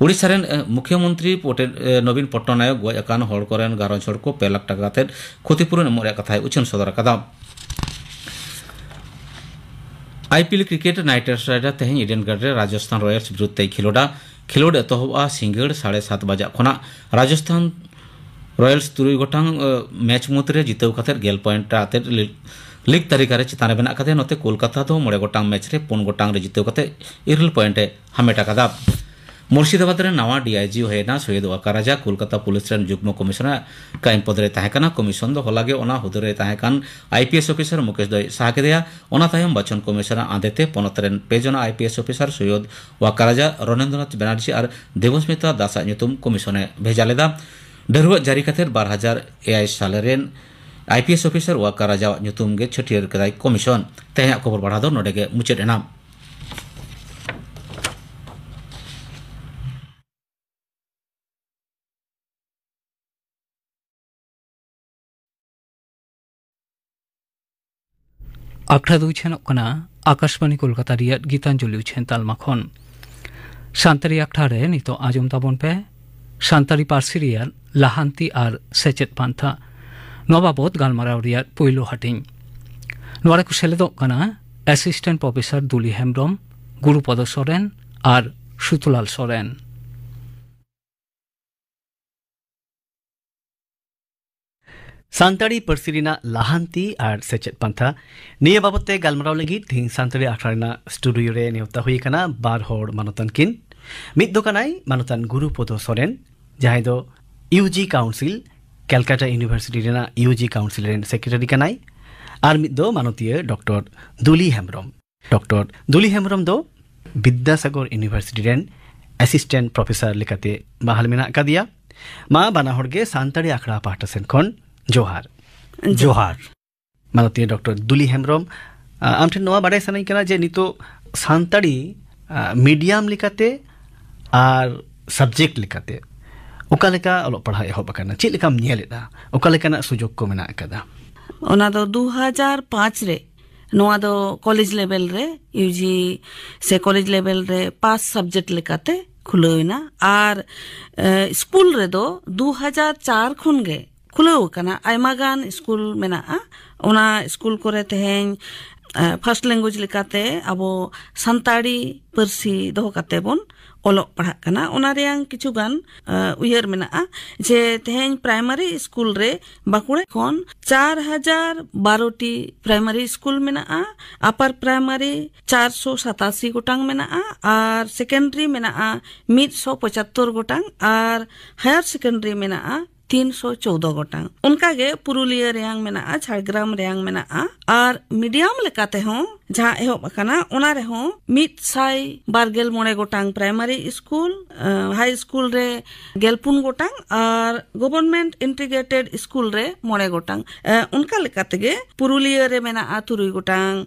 ᱳᱰᱤᱥᱟ ᱨᱮᱱ, ᱮ, ᱢᱩᱠᱷᱭᱚᱢᱚᱱᱛᱨᱤ ᱯᱚᱴᱮᱞ, ᱮ, ᱱᱚᱵᱤᱱ ᱯᱚᱴᱱᱟᱭᱚᱠ ᱜᱚᱡ ᱟᱠᱟᱱ ᱦᱚᱲ ᱠᱚᱨᱮᱱ ᱜᱷᱟᱨᱚᱸᱡᱽ ᱦᱚᱲ ᱠᱚ ᱯᱮ ᱞᱟᱠᱷ ᱴᱟᱠᱟ ᱠᱟᱛᱮ ᱠᱷᱚᱛᱤᱯᱩᱨᱚᱱ ᱮᱢᱚᱜ ᱨᱮᱭᱟᱜ ᱠᱟᱛᱷᱟᱭ ᱩᱪᱷᱟᱹᱱ ᱥᱚᱫᱚᱨ ᱟᱠᱟᱫᱟ᱾ I P L cricket, night rider ᱛᱮᱦᱮᱧ ᱤᱰᱮᱱ ᱜᱟᱨᱰᱮᱱ ᱨᱮ ᱨᱟᱡᱚᱥᱛᱷᱟᱱ ᱨᱚᱭᱟᱞᱥ ᱵᱤᱨᱩᱫᱷ ᱛᱮᱭ ᱠᱷᱮᱞᱳᱰᱟ᱾ ᱠᱷᱮᱞᱳᱰ ᱮᱛᱚᱦᱚᱵᱚᱜᱼᱟ ᱥᱤᱸᱜᱟᱹᱲ ᱥᱟᱲᱮ ᱥᱟᱛ ᱵᱟᱡᱟᱜ ᱠᱷᱚᱱᱟᱜ᱾ ᱨᱟᱡᱚᱥᱛᱷᱟᱱ ᱨᱚᱭᱟᱞᱥ ᱛᱩᱨᱩᱭ ᱜᱚᱴᱟᱝ, ᱮ, ᱢᱮᱪ ᱢᱩᱫᱽᱨᱮ ᱡᱤᱛᱟᱹᱣ ᱠᱟᱛᱮ ᱜᱮᱞ ᱯᱚᱭᱮᱱᱴ ᱟᱛᱮ ᱞᱤ-, ᱞᱤᱜᱽ ᱛᱟᱹᱞᱤᱠᱟ ᱨᱮ ᱪᱮᱛᱟᱱ ᱨᱮ ᱢᱮᱱᱟᱜ ᱟᱠᱟᱫᱮᱭᱟ᱾ ᱱᱚᱛᱮ ᱠᱳᱞᱠᱟᱛᱟ ᱫᱚ ᱢᱚᱬᱮ ᱜᱚᱴᱟᱝ ᱢᱮᱪ ᱨᱮ ᱯᱩᱱ ᱜᱚᱴᱟᱝ ᱨᱮ ᱡᱤᱛᱟᱹᱣ ᱠᱟᱛᱮ ᱤᱨᱟᱹᱞ ᱯᱚᱭᱮᱱᱴ ᱮ ᱦᱟᱢᱮᱴ ᱟᱠᱟᱫᱟ᱾ ᱢᱩᱨᱥᱤᱫᱟᱵᱟᱫᱽ ᱨᱮᱱ ᱱᱟᱣᱟ ᱰᱤ ᱟᱭ ᱡᱤ ᱦᱩᱭᱮᱱᱟ ᱥᱳᱭᱮᱫ ᱣᱟᱠᱟ ᱨᱟᱡᱟ᱾ ᱠᱳᱞᱠᱟᱛᱟ ᱯᱩᱞᱤᱥ ᱨᱮᱱ ᱡᱩᱜᱽᱢᱚ ᱠᱚᱢᱤᱥᱚᱱᱟᱨ ᱠᱟᱭᱤᱢ ᱯᱚᱫᱽ ᱨᱮ ᱛᱟᱦᱮᱸ ᱠᱟᱱᱟ᱾ ᱠᱚᱢᱤᱥᱚᱱ ᱫᱚ ᱦᱚᱞᱟ ᱜᱮ ᱚᱱᱟ ᱦᱩᱫᱟᱹ ᱨᱮ ᱛᱟᱦᱮᱸ ᱠᱟᱱ I P S officer Mukesh ᱫᱚᱭ ᱥᱟᱦᱟ ᱠᱮᱫᱮᱭᱟ᱾ ᱚᱱᱟ ᱛᱟᱭᱚᱢ ᱵᱟᱪᱷᱚᱱ ᱠᱚᱢᱤᱥᱚᱱᱟᱨ ᱟᱸᱫᱮ ᱛᱮ ᱯᱚᱱᱚᱛ ᱨᱮᱱ ᱯᱮ ᱡᱚᱱᱟ ᱟᱭ ᱯᱤ ᱮᱥ ᱚᱯᱷᱤᱥᱟᱨ ᱥᱳᱭᱮᱫ ᱣᱟᱠᱟ ᱨᱟᱡᱟ, ᱨᱚᱱᱮᱱᱫᱨᱚᱱᱟᱛᱷ ᱵᱮᱱᱟᱨᱡᱤ ᱟᱨ ᱫᱮᱵᱚᱥᱢᱤᱛᱟ ᱫᱟᱥ ᱟᱜ ᱧᱩᱛᱩᱢ ᱠᱚᱢᱤᱥᱚᱱ ᱮ ᱵᱷᱮᱡᱟ ᱞᱮᱫᱟ᱾ ᱰᱷᱟᱹᱨᱣᱟᱹᱜ ᱡᱟᱹᱨᱤ ᱠᱟᱛᱮ ᱵᱟᱨ ᱦᱟᱡᱟᱨ ᱮᱭᱟᱭ ᱥᱟᱞ ᱨᱮᱱ ᱟᱭ ᱯᱤ ᱮᱥ ᱚᱯᱷᱤᱥᱟᱨ ᱣᱟᱠᱟ ᱨᱟᱡᱟᱣᱟᱜ ᱧᱩᱛᱩᱢ ᱜᱮ ᱪᱷᱟᱹᱴᱭᱟᱹᱨ ᱠᱮᱫᱟᱭ ᱠᱚᱢᱤᱥᱚᱱ᱾ ᱛᱮᱦᱮᱧᱟᱜ ᱠᱷᱚᱵᱚᱨ ᱯᱟᱲᱦᱟᱣ ᱫᱚ ᱱᱚᱰᱮ ᱜᱮ ᱢᱩᱪᱟᱹᱫ ᱮᱱᱟ᱾ ᱟᱠᱷᱲᱟ ᱫᱚ ᱩᱪᱷᱟᱹᱱᱚᱜ ᱠᱟᱱᱟ ᱟᱠᱟᱥᱵᱟᱬᱤ ᱠᱳᱞᱠᱟᱛᱟ ᱨᱮᱭᱟᱜ ᱜᱤᱛᱟᱧᱡᱚᱞᱤ ᱩᱪᱷᱟᱹᱱ ᱛᱟᱞᱢᱟ ᱠᱷᱚᱱ᱾ ᱥᱟᱱᱛᱟᱲᱤ ᱟᱠᱷᱲᱟ ᱨᱮ ᱱᱤᱛᱚᱜ ᱟᱸᱡᱚᱢ ᱛᱟᱵᱚᱱ ᱯᱮ ᱥᱟᱱᱛᱟᱲᱤ ᱯᱟᱹᱨᱥᱤ ᱨᱮᱭᱟᱜ ᱞᱟᱦᱟᱱᱛᱤ ᱟᱨ ᱥᱮᱪᱮᱫ ᱯᱟᱱᱛᱷᱟ, ᱱᱚᱣᱟ ᱵᱟᱵᱚᱛ ᱜᱟᱞᱢᱟᱨᱟᱣ ᱨᱮᱭᱟᱜ ᱯᱩᱭᱞᱩ ᱦᱟᱹᱴᱤᱧ᱾ ᱱᱚᱣᱟ ᱨᱮᱠᱚ ᱥᱮᱞᱮᱫᱚᱜ ᱠᱟᱱᱟ ᱮᱥᱤᱥᱴᱮᱱᱴ ᱯᱨᱚᱯᱷᱮᱥᱚᱨ ᱫᱩᱞᱤ ᱦᱮᱢᱵᱽᱨᱚᱢ, ᱜᱩᱨᱩᱯᱚᱫᱚ ᱥᱚᱨᱮᱱ ᱟᱨ ᱥᱩᱛᱩᱞᱟᱞ ᱥᱚᱨᱮᱱ᱾ ᱥᱟᱱᱛᱟᱲᱤ ᱯᱟᱹᱨᱥᱤ ᱨᱮᱱᱟᱜ ᱞᱟᱦᱟᱱᱛᱤ ᱟᱨ ᱥᱮᱪᱮᱫ ᱯᱟᱱᱛᱷᱟ, ᱱᱤᱭᱟᱹ ᱵᱟᱵᱚᱛ ᱛᱮ ᱜᱟᱞᱢᱟᱨᱟᱣ ᱞᱟᱹᱜᱤᱫ ᱛᱮᱦᱮᱧ ᱥᱟᱱᱛᱟᱲᱤ ᱟᱠᱷᱲᱟ ᱨᱮᱱᱟᱜ ᱥᱴᱩᱰᱤᱭᱳ ᱨᱮ ᱱᱮᱣᱛᱟ ᱦᱩᱭ ᱟᱠᱟᱱᱟ ᱵᱟᱨ ᱦᱚᱲ ᱢᱟᱱᱚᱛᱟᱱ ᱠᱤᱱ᱾ ᱢᱤᱫ ᱫᱚ ᱠᱟᱱᱟᱭ ᱢᱟᱱᱚᱛᱟᱱ ᱜᱩᱨᱩᱯᱚᱫᱚ ᱥᱚᱨᱮᱱ, ᱡᱟᱦᱟᱸᱭ ᱫᱚ U G council, Calcutta university ᱨᱮᱱᱟᱜ ᱤᱭᱩ ᱡᱤ ᱠᱟᱣᱩᱱᱥᱤᱞ ᱨᱮᱱ ᱥᱮᱠᱨᱮᱴᱟᱨᱤ ᱠᱟᱱᱟᱭ᱾ ᱟᱨ ᱢᱤᱫ ᱫᱚ ᱢᱟᱱᱚᱛᱤᱭᱟᱹ ᱰᱚᱠᱴᱚᱨ ᱫᱩᱞᱤ ᱦᱮᱢᱵᱽᱨᱚᱢ᱾ ᱰᱚᱠᱴᱚᱨ ᱫᱩᱞᱤ ᱦᱮᱢᱵᱽᱨᱚᱢ ᱫᱚ ᱵᱤᱫᱽᱫᱟᱥᱟᱜᱚᱨ ᱤᱭᱩᱱᱤᱵᱷᱟᱨᱥᱤᱴᱤ ᱨᱮᱱ ᱮᱥᱤᱥᱴᱮᱱᱴ ᱯᱨᱚᱯᱷᱮᱥᱚᱨ ᱞᱮᱠᱟᱛᱮ ᱵᱟᱦᱟᱞ ᱢᱮᱱᱟᱜ ᱟᱠᱟᱫᱮᱭᱟ᱾ ᱢᱟ ᱵᱟᱱᱟ ᱦᱚᱲ ᱜᱮ ᱥᱟᱱᱛᱟᱲᱤ ᱟᱠᱷᱲᱟ ᱯᱟᱦᱴᱟ ᱥᱮᱱ ᱠᱷᱚᱱ ᱡᱚᱦᱟᱨ᱾ ᱡᱚᱦᱟᱨ᱾ ᱢᱟᱱᱚᱛᱤᱭᱟᱹ ᱰᱚᱠᱴᱚᱨ ᱫᱩᱞᱤ ᱦᱮᱢᱵᱽᱨᱚᱢ, ᱟ, ᱟᱢ ᱴᱷᱮᱱ ᱱᱚᱣᱟ ᱵᱟᱰᱟᱭ ᱥᱟᱱᱟᱧ ᱠᱟᱱᱟ ᱡᱮ ᱱᱤᱛᱚᱜ ᱥᱟᱱᱛᱟᱲᱤ, ᱟ, ᱢᱤᱰᱤᱭᱟᱢ ᱞᱮᱠᱟᱛᱮ ᱟᱨ ᱥᱟᱵᱡᱮᱠᱴ ᱞᱮᱠᱟᱛᱮ ᱚᱠᱟ ᱞᱮᱠᱟ ᱚᱞᱚᱜ ᱯᱟᱲᱦᱟᱣ ᱮᱦᱚᱵ ᱟᱠᱟᱱᱟ? ᱪᱮᱫ ᱞᱮᱠᱟᱢ ᱧᱮᱞ ᱮᱫᱟ? ᱚᱠᱟ ᱞᱮᱠᱟᱱᱟᱜ ᱥᱩᱡᱳᱜᱽ ᱠᱚ ᱢᱮᱱᱟᱜ ᱟᱠᱟᱫᱟ? ᱚᱱᱟ ᱫᱚ ᱫᱩ ᱦᱟᱡᱟᱨ ᱯᱟᱸᱪ ᱨᱮ, ᱱᱚᱣᱟ ᱫᱚ ᱠᱚᱞᱮᱡᱽ ᱞᱮᱵᱮᱞ ᱨᱮ, ᱤᱭᱩ ᱡᱤ ᱥᱮ ᱠᱚᱞᱮᱡᱽ ᱞᱮᱵᱮᱞ ᱨᱮ ᱯᱟᱥ ᱥᱟᱵᱡᱮᱠᱴ ᱞᱮᱠᱟᱛᱮ ᱠᱷᱩᱞᱟᱹᱣ ᱮᱱᱟ᱾ ᱟᱨ, ᱮ, ᱥᱠᱩᱞ ᱨᱮᱫᱚ ᱫᱩ ᱦᱟᱡᱟᱨ ᱪᱟᱨ ᱠᱷᱚᱱ ᱜᱮ ᱠᱷᱩᱞᱟᱹᱣ ᱟᱠᱟᱱᱟ᱾ ᱟᱭᱢᱟ ᱜᱟᱱ ᱥᱠᱩᱞ ᱢᱮᱱᱟᱜᱼᱟ᱾ ᱚᱱᱟ ᱥᱠᱩᱞ ᱠᱚᱨᱮ ᱛᱮᱦᱮᱧ, ᱮ, ᱯᱷᱟᱥᱴ ᱞᱮᱝᱜᱩᱭᱮᱡᱽ ᱞᱮᱠᱟᱛᱮ ᱟᱵᱚ ᱥᱟᱱᱛᱟᱲᱤ ᱯᱟᱹᱨᱥᱤ ᱫᱚᱦᱚ ᱠᱟᱛᱮ ᱵᱚᱱ ᱚᱞᱚᱜ ᱯᱟᱲᱦᱟᱜ ᱠᱟᱱᱟ᱾ ᱚᱱᱟ ᱨᱮᱭᱟᱝ ᱠᱤᱪᱷᱩ ᱜᱟᱱ, ᱮ, ᱩᱭᱦᱟᱹᱨ ᱢᱮᱱᱟᱜᱼᱟ ᱡᱮ ᱛᱮᱦᱮᱧ ᱯᱨᱟᱭᱢᱟᱨᱤ ᱥᱠᱩᱞ ᱨᱮ ᱵᱟᱸᱠᱩᱲᱟ ᱠᱷᱚᱱ ᱪᱟᱨ ᱦᱟᱡᱟᱨ ᱵᱟᱨᱚ ᱴᱤ ᱯᱨᱟᱭᱢᱟᱨᱤ ᱥᱠᱩᱞ ᱢᱮᱱᱟᱜᱼᱟ, ᱟᱯᱟᱨ ᱯᱨᱟᱭᱢᱟᱨᱤ ᱪᱟᱨᱥᱚ ᱥᱟᱛᱟᱥᱤ ᱜᱚᱴᱟᱝ ᱢᱮᱱᱟᱜᱼᱟ, ᱟᱨ ᱥᱮᱠᱮᱱᱰᱟᱨᱤ ᱢᱮᱱᱟᱜᱼᱟ ᱢᱤᱫᱥᱚ ᱯᱚᱸᱪᱟᱛᱛᱳᱨ ᱜᱚᱴᱟᱝ, ᱟᱨ ᱦᱟᱭᱟᱨ ᱥᱮᱠᱮᱱᱰᱟᱨᱤ ᱢᱮᱱᱟᱜᱼᱟ ᱛᱤᱱᱥᱚ ᱪᱳᱣᱫᱚ ᱜᱚᱴᱟᱝ᱾ ᱚᱱᱠᱟᱜᱮ ᱯᱩᱨᱩᱞᱤᱭᱟᱹ ᱨᱮᱭᱟᱝ ᱢᱮᱱᱟᱜᱼᱟ, ᱡᱷᱟᱲᱜᱨᱟᱢ ᱨᱮᱭᱟᱝ ᱢᱮᱱᱟᱜᱼᱟ᱾ ᱟᱨ ᱢᱤᱰᱤᱭᱟᱢ ᱞᱮᱠᱟ ᱛᱮᱦᱚᱸ ᱡᱟᱦᱟᱸ ᱮᱦᱚᱵ ᱟᱠᱟᱱᱟ, ᱚᱱᱟ ᱨᱮᱦᱚᱸ ᱢᱤᱫ ᱥᱟᱭ ᱵᱟᱨ ᱜᱮᱞ ᱢᱚᱬᱮ ᱜᱚᱴᱟᱝ ᱯᱨᱟᱭᱢᱟᱨᱤ ᱥᱠᱩᱞ, ᱦᱟᱭ ᱥᱠᱩᱞ ᱨᱮ ᱜᱮᱞ ᱯᱩᱱ ᱜᱚᱴᱟᱝ ᱟᱨ ᱜᱚᱵᱷᱚᱨᱱᱢᱮᱱᱴ ᱤᱱᱴᱤᱜᱨᱮᱴᱮᱰ ᱥᱠᱩᱞ ᱨᱮ ᱢᱚᱬᱮ ᱜᱚᱴᱟᱝ᱾ ᱚᱱᱠᱟ ᱞᱮᱠᱟ ᱛᱮᱜᱮ ᱯᱩᱨᱩᱞᱤᱭᱟᱹ ᱨᱮ ᱢᱮᱱᱟᱜᱼᱟ ᱛᱩᱨᱩᱭ ᱜᱚᱴᱟᱝ,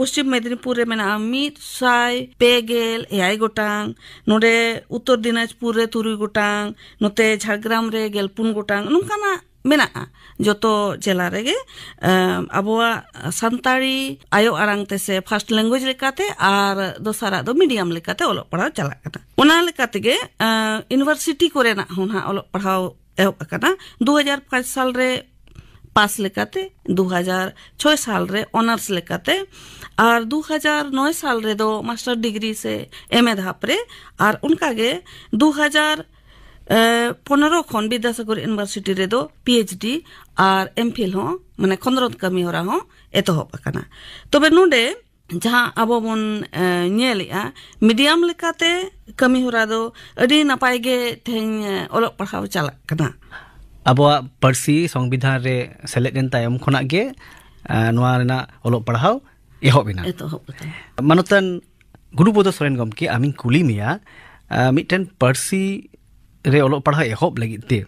ᱯᱚᱥᱪᱤᱢ ᱢᱮᱫᱽᱱᱤᱯᱩᱨ ᱨᱮ ᱢᱮᱱᱟᱜᱼᱟ ᱢᱤᱫ ᱥᱟᱭ ᱯᱮ ᱜᱮᱞ ᱮᱭᱟᱭ ᱜᱚᱴᱟᱝ, ᱱᱚᱰᱮ ᱩᱛᱛᱚᱨ ᱫᱤᱱᱟᱡᱽᱯᱩᱨ ᱨᱮ ᱛᱩᱨᱩᱭ ᱜᱚᱴᱟᱝ, ᱱᱚᱛᱮ ᱡᱷᱟᱲᱜᱨᱟᱢ ᱨᱮ ᱜᱮᱞ ᱯᱩᱱ ᱜᱚᱴᱟᱝ, ᱱᱚᱝᱠᱟᱱᱟᱜ ᱢᱮᱱᱟᱜᱼᱟ᱾ ᱡᱚᱛᱚ ᱡᱮᱞᱟ ᱨᱮᱜᱮ ᱟᱵᱚᱣᱟᱜ ᱥᱟᱱᱛᱟᱲᱤ ᱟᱭᱳ ᱟᱲᱟᱝ ᱛᱮ ᱥᱮ ᱯᱷᱟᱨᱥᱴ ᱞᱮᱝᱜᱩᱭᱮᱡᱽ ᱞᱮᱠᱟᱛᱮ ᱟᱨ ᱫᱚᱥᱟᱨᱟᱜ ᱫᱚ ᱢᱤᱰᱤᱭᱟᱢ ᱞᱮᱠᱟᱛᱮ ᱚᱞᱚᱜ ᱯᱟᱲᱦᱟᱣ ᱪᱟᱞᱟᱜ ᱠᱟᱱᱟ᱾ ᱚᱱᱟ ᱞᱮᱠᱟ ᱛᱮᱜᱮ ᱤᱭᱩᱱᱤᱵᱷᱟᱨᱥᱤᱴᱤ ᱠᱚᱨᱮᱱᱟᱜ ᱦᱚᱸ ᱱᱟᱦᱟᱜ ᱚᱞᱚᱜ ᱯᱟᱲᱦᱟᱣ ᱮᱦᱚᱵ ᱟᱠᱟᱱᱟ᱾ ᱫᱩ ᱦᱟᱡᱟᱨ ᱯᱟᱸᱪ ᱥᱟᱞ ᱨᱮ ᱯᱟᱥ ᱞᱮᱠᱟᱛᱮ, ᱫᱩ ᱦᱟᱡᱟᱨ ᱪᱷᱚᱭ ᱥᱟᱞ ᱨᱮ ᱚᱱᱟᱨᱥ ᱞᱮᱠᱟᱛᱮ, ᱟᱨ ᱫᱩ ᱦᱟᱡᱟᱨ ᱱᱚᱭ ᱥᱟᱞ ᱨᱮᱫᱚ ᱢᱟᱥᱴᱟᱨ ᱰᱤᱜᱽᱨᱤ ᱥᱮ ᱮᱢ ᱮ ᱫᱷᱟᱯ ᱨᱮ, ᱟᱨ ᱚᱱᱠᱟᱜᱮ ᱫᱩ ᱦᱟᱡᱟᱨ ᱯᱚᱱᱨᱚ ᱠᱷᱚᱱ ᱵᱤᱫᱽᱫᱟᱥᱟᱜᱚᱨ ᱤᱭᱩᱱᱤᱵᱷᱟᱨᱥᱤᱴᱤ ᱨᱮᱫᱚ ᱯᱤ ᱮᱭᱤᱪ ᱰᱤ ᱟᱨ ᱮᱢ ᱯᱷᱤᱞ ᱦᱚᱸ, ᱢᱟᱱᱮ ᱠᱷᱚᱸᱫᱽᱨᱚᱸᱫᱽ ᱠᱟᱹᱢᱤ ᱦᱚᱨᱟ ᱦᱚᱸ ᱮᱛᱚᱦᱚᱵ ᱟᱠᱟᱱᱟ᱾ ᱛᱚᱵᱮ ᱱᱚᱰᱮ ᱡᱟᱦᱟᱸ ᱟᱵᱚ ᱵᱚᱱ ᱧᱮᱞᱮᱜᱼᱟ, ᱢᱤᱰᱤᱭᱟᱢ ᱞᱮᱠᱟᱛᱮ ᱠᱟᱹᱢᱤ ᱦᱚᱨᱟ ᱫᱚ ᱟᱹᱰᱤ ᱱᱟᱯᱟᱭ ᱜᱮ ᱛᱮᱦᱮᱧ ᱚᱞᱚᱜ ᱯᱟᱲᱦᱟᱣ ᱪᱟᱞᱟᱜ ᱠᱟᱱᱟ᱾ ᱟᱵᱚᱣᱟᱜ ᱯᱟᱹᱨᱥᱤ ᱥᱚᱝᱵᱤᱫᱷᱟᱱ ᱨᱮ ᱥᱮᱞᱮᱫ ᱮᱱ ᱛᱟᱭᱚᱢ ᱠᱷᱚᱱᱟᱜ ᱜᱮ ᱱᱚᱣᱟ ᱨᱮᱱᱟᱜ ᱚᱞᱚᱜ ᱯᱟᱲᱦᱟᱣ ᱮᱦᱚᱵ ᱮᱱᱟ᱾ ᱮᱛᱚᱦᱚᱵ ᱟᱠᱟᱱᱟ᱾ ᱢᱟᱱᱚᱛᱟᱱ ᱜᱩᱨᱩᱯᱚᱫᱚ ᱥᱚᱨᱮᱱ ᱜᱚᱢᱠᱮ, ᱟᱢᱤᱧ ᱠᱩᱞᱤ ᱢᱮᱭᱟ, ᱢᱤᱫᱴᱮᱱ ᱯᱟᱹᱨᱥᱤ ᱨᱮ ᱚᱞᱚᱜ ᱯᱟᱲᱦᱟᱣ ᱮᱦᱚᱵ ᱞᱟᱹᱜᱤᱫ ᱛᱮ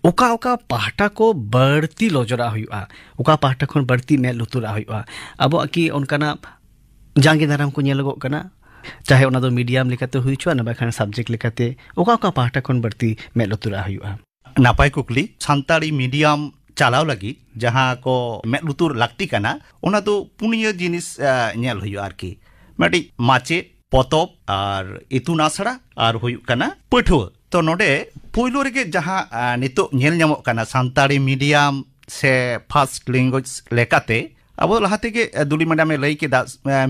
ᱚᱠᱟ ᱚᱠᱟ ᱯᱟᱦᱴᱟ ᱠᱚ ᱵᱟᱹᱲᱛᱤ ᱞᱚᱡᱚᱨᱟᱜ ᱦᱩᱭᱩᱜᱼᱟ, ᱚᱠᱟ ᱯᱟᱦᱴᱟ ᱠᱷᱚᱱ ᱵᱟᱹᱲᱛᱤ ᱢᱮᱫ ᱞᱩᱛᱩᱨᱟᱜ ᱦᱩᱭᱩᱜᱼᱟ? ᱟᱵᱚᱣᱟᱜ ᱠᱤ ᱚᱱᱠᱟᱱᱟᱜ ᱡᱟᱸᱜᱮ ᱫᱟᱨᱟᱢ ᱠᱚ ᱧᱮᱞᱚᱜᱚᱜ ᱠᱟᱱᱟ, ᱪᱟᱦᱮ ᱚᱱᱟ ᱫᱚ ᱢᱤᱰᱤᱭᱟᱢ ᱞᱮᱠᱟᱛᱮ ᱦᱩᱭ ᱦᱚᱪᱚᱣᱟᱱ, ᱵᱟᱠᱷᱟᱱ ᱥᱟᱵᱡᱮᱠᱴ ᱞᱮᱠᱟᱛᱮ ᱚᱠᱟ ᱚᱠᱟ ᱯᱟᱦᱴᱟ ᱠᱷᱚᱱ ᱵᱟᱹᱲᱛᱤ ᱢᱮᱫ ᱞᱩᱛᱩᱨᱟᱜ ᱦᱩᱭᱩᱜᱼᱟ? ᱱᱟᱯᱟᱭ ᱠᱩᱠᱞᱤ᱾ ᱥᱟᱱᱛᱟᱲᱤ ᱢᱤᱰᱤᱭᱟᱢ ᱪᱟᱞᱟᱣ ᱞᱟᱹᱜᱤᱫ ᱡᱟᱦᱟᱸ ᱠᱚ ᱢᱮᱫ ᱞᱩᱛᱩᱨ ᱞᱟᱹᱠᱛᱤ ᱠᱟᱱᱟ, ᱚᱱᱟ ᱫᱚ ᱯᱩᱱᱭᱟᱹ ᱡᱤᱱᱤᱥ ᱧᱮᱞ ᱦᱩᱭᱩᱜᱼᱟ ᱟᱨᱠᱤ᱾ ᱢᱤᱫᱴᱤᱡ ᱢᱟᱪᱮᱫ, ᱯᱚᱛᱚᱵ ᱟᱨ ᱤᱛᱩᱱ ᱟᱥᱲᱟ, ᱟᱨ ᱦᱩᱭᱩᱜ ᱠᱟᱱᱟ ᱯᱟᱹᱴᱷᱩᱣᱟᱹ᱾ ᱛᱚ ᱱᱚᱰᱮ ᱯᱳᱭᱞᱳ ᱨᱮᱜᱮ ᱡᱟᱦᱟᱸ ᱱᱤᱛᱚᱜ ᱧᱮᱞ ᱧᱟᱢᱚᱜ ᱠᱟᱱᱟ ᱥᱟᱱᱛᱟᱲᱤ ᱢᱤᱰᱤᱭᱟᱢ ᱥᱮ ᱯᱷᱟᱨᱥᱴ ᱞᱮᱝᱜᱩᱭᱮᱡᱽ ᱞᱮᱠᱟᱛᱮ, ᱟᱵᱚ ᱞᱟᱦᱟ ᱛᱮᱜᱮ ᱫᱩᱞᱤ ᱢᱮᱰᱟᱢᱮ ᱞᱟᱹᱭ ᱠᱮᱫᱟ,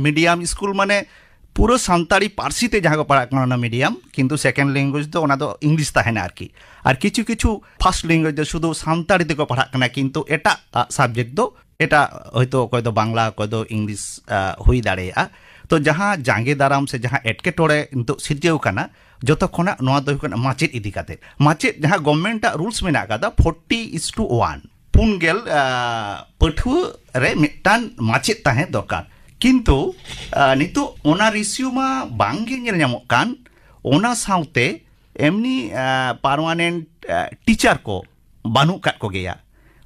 ᱢᱤᱰᱤᱭᱟᱢ ᱥᱠᱩᱞ ᱢᱟᱱᱮ ᱯᱩᱨᱟᱹ ᱥᱟᱱᱛᱟᱲᱤ ᱯᱟᱹᱨᱥᱤ ᱛᱮ ᱡᱟᱦᱟᱸ ᱠᱚ ᱯᱟᱲᱦᱟᱜ ᱠᱟᱱᱟ ᱚᱱᱟ ᱢᱤᱰᱤᱭᱟᱢ, ᱠᱤᱱᱛᱩ ᱥᱮᱠᱮᱱᱰ ᱞᱮᱝᱜᱩᱭᱮᱡᱽ ᱫᱚ ᱚᱱᱟ ᱫᱚ ᱤᱝᱞᱤᱥ ᱛᱟᱦᱮᱱᱟ ᱟᱨᱠᱤ᱾ ᱟᱨ ᱠᱤᱪᱷᱩ ᱠᱤᱪᱷᱩ ᱯᱷᱟᱨᱥᱴ ᱞᱮᱝᱜᱩᱭᱮᱡᱽ ᱫᱚ ᱥᱩᱫᱷᱩ ᱥᱟᱱᱛᱟᱲᱤ ᱛᱮᱠᱚ ᱯᱟᱲᱦᱟᱜ ᱠᱟᱱᱟ, ᱠᱤᱱᱛᱩ ᱮᱴᱟᱜ ᱥᱟᱵᱡᱮᱠᱴ ᱫᱚ ᱮᱴᱟᱜ, ᱦᱚᱭᱛᱳ ᱚᱠᱚᱭ ᱫᱚ ᱵᱟᱝᱞᱟ, ᱚᱠᱚᱭ ᱫᱚ ᱤᱝᱞᱤᱥ ᱦᱩᱭ ᱫᱟᱲᱮᱭᱟᱜᱼᱟ᱾ ᱛᱚ ᱡᱟᱦᱟᱸ ᱡᱟᱸᱜᱮ ᱫᱟᱨᱟᱢ ᱥᱮ ᱡᱟᱦᱟᱸ ᱮᱴᱠᱮᱴᱚᱬᱮ ᱱᱤᱛᱚᱜ ᱥᱤᱨᱡᱟᱹᱣ ᱠᱟᱱᱟ, ᱡᱚᱛᱚ ᱠᱷᱚᱱᱟᱜ ᱱᱚᱣᱟ ᱫᱚ ᱦᱩᱭᱩᱜ ᱠᱟᱱᱟ ᱢᱟᱪᱮᱫ ᱤᱫᱤ ᱠᱟᱛᱮ᱾ ᱢᱟᱪᱮᱫ ᱡᱟᱦᱟᱸ ᱜᱚᱵᱷᱢᱮᱱᱴ ᱟᱜ ᱨᱩᱞᱥ ᱢᱮᱱᱟᱜ ᱟᱠᱟᱫᱟ, ᱯᱷᱳᱨᱴᱤ ᱤᱥ ᱴᱩ ᱚᱣᱟᱱ, ᱯᱩᱱ ᱜᱮᱞ ᱯᱟᱹᱴᱷᱩᱣᱟᱹ ᱨᱮ ᱢᱤᱫᱴᱟᱝ ᱢᱟᱪᱮᱫ ᱛᱟᱦᱮᱸ ᱫᱚᱨᱠᱟᱨ᱾ ᱠᱤᱱᱛᱩ ᱱᱤᱛᱚᱜ ᱚᱱᱟ ᱨᱮᱥᱤᱭᱳ ᱢᱟ ᱵᱟᱝ ᱜᱮ ᱧᱮᱞ ᱧᱟᱢᱚᱜ ᱠᱟᱱ᱾ ᱚᱱᱟ ᱥᱟᱶᱛᱮ ᱮᱢᱱᱤ ᱯᱟᱨᱢᱟᱱᱮᱱᱴ ᱴᱤᱪᱟᱨ ᱠᱚ ᱵᱟᱹᱱᱩᱜ ᱠᱟᱫ ᱠᱚᱜᱮᱭᱟ᱾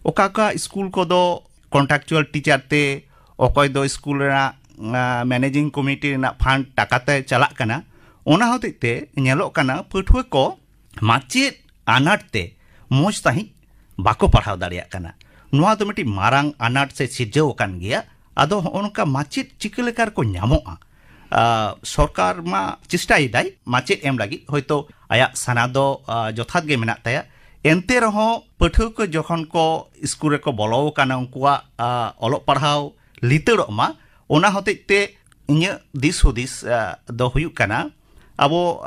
ᱚᱠᱟ ᱚᱠᱟ ᱥᱠᱩᱞ ᱠᱚᱫᱚ ᱠᱚᱱᱴᱨᱟᱠᱪᱩᱣᱟᱞ ᱴᱤᱪᱟᱨ ᱛᱮ, ᱚᱠᱚᱭ ᱫᱚ ᱥᱠᱩᱞ ᱨᱮᱱᱟᱜ ᱢᱮᱱᱮᱡᱤᱝ ᱠᱚᱢᱤᱴᱤ ᱨᱮᱱᱟᱜ ᱯᱷᱟᱱᱰ ᱴᱟᱠᱟ ᱛᱮ ᱪᱟᱞᱟᱜ ᱠᱟᱱᱟ᱾ ᱚᱱᱟ ᱦᱚᱛᱮᱡ ᱛᱮ ᱧᱮᱞᱚᱜ ᱠᱟᱱᱟ, ᱯᱟᱹᱴᱷᱩᱣᱟᱹ ᱠᱚ ᱢᱟᱪᱮᱫ ᱟᱱᱟᱴ ᱛᱮ ᱢᱚᱡᱽ ᱥᱟᱺᱦᱤᱡ ᱵᱟᱠᱚ ᱯᱟᱲᱦᱟᱣ ᱫᱟᱲᱮᱭᱟᱜ ᱠᱟᱱᱟ᱾ ᱱᱚᱣᱟ ᱫᱚ ᱢᱤᱫᱴᱤᱡ ᱢᱟᱨᱟᱝ ᱟᱱᱟᱴ ᱥᱮ ᱥᱤᱨᱡᱟᱹᱣ ᱟᱠᱟᱱ ᱜᱮᱭᱟ᱾ ᱟᱫᱚ ᱦᱚᱸᱜᱼᱚ ᱱᱚᱝᱠᱟ ᱢᱟᱪᱮᱫ ᱪᱤᱠᱟᱹ ᱞᱮᱠᱟ ᱨᱮᱠᱚ ᱧᱟᱢᱚᱜᱼᱟ? ᱥᱚᱨᱠᱟᱨ ᱢᱟ ᱪᱮᱥᱴᱟᱭᱮᱫᱟᱭ ᱢᱟᱪᱮᱫ ᱮᱢ ᱞᱟᱹᱜᱤᱫ, ᱦᱚᱭᱛᱳ ᱟᱭᱟᱜ ᱥᱟᱱᱟ ᱫᱚ ᱡᱚᱛᱷᱟᱛ ᱜᱮ ᱢᱮᱱᱟᱜ ᱛᱟᱭᱟ᱾ ᱮᱱᱛᱮ ᱨᱮᱦᱚᱸ ᱯᱟᱹᱴᱷᱩᱣᱟᱹ ᱠᱚ ᱡᱚᱠᱷᱚᱱ ᱠᱚ ᱥᱠᱩᱞ ᱨᱮᱠᱚ ᱵᱚᱞᱚ ᱟᱠᱟᱱᱟ, ᱩᱱᱠᱩᱣᱟᱜ ᱚᱞᱚᱜ ᱯᱟᱲᱦᱟᱣ ᱞᱤᱛᱟᱹᱲᱚᱜ ᱢᱟ, ᱚᱱᱟ ᱦᱚᱛᱮᱡ ᱛᱮ ᱤᱧᱟᱹᱜ ᱫᱤᱥ ᱦᱩᱫᱤᱥ ᱫᱚ ᱦᱩᱭᱩᱜ ᱠᱟᱱᱟ, ᱟᱵᱚ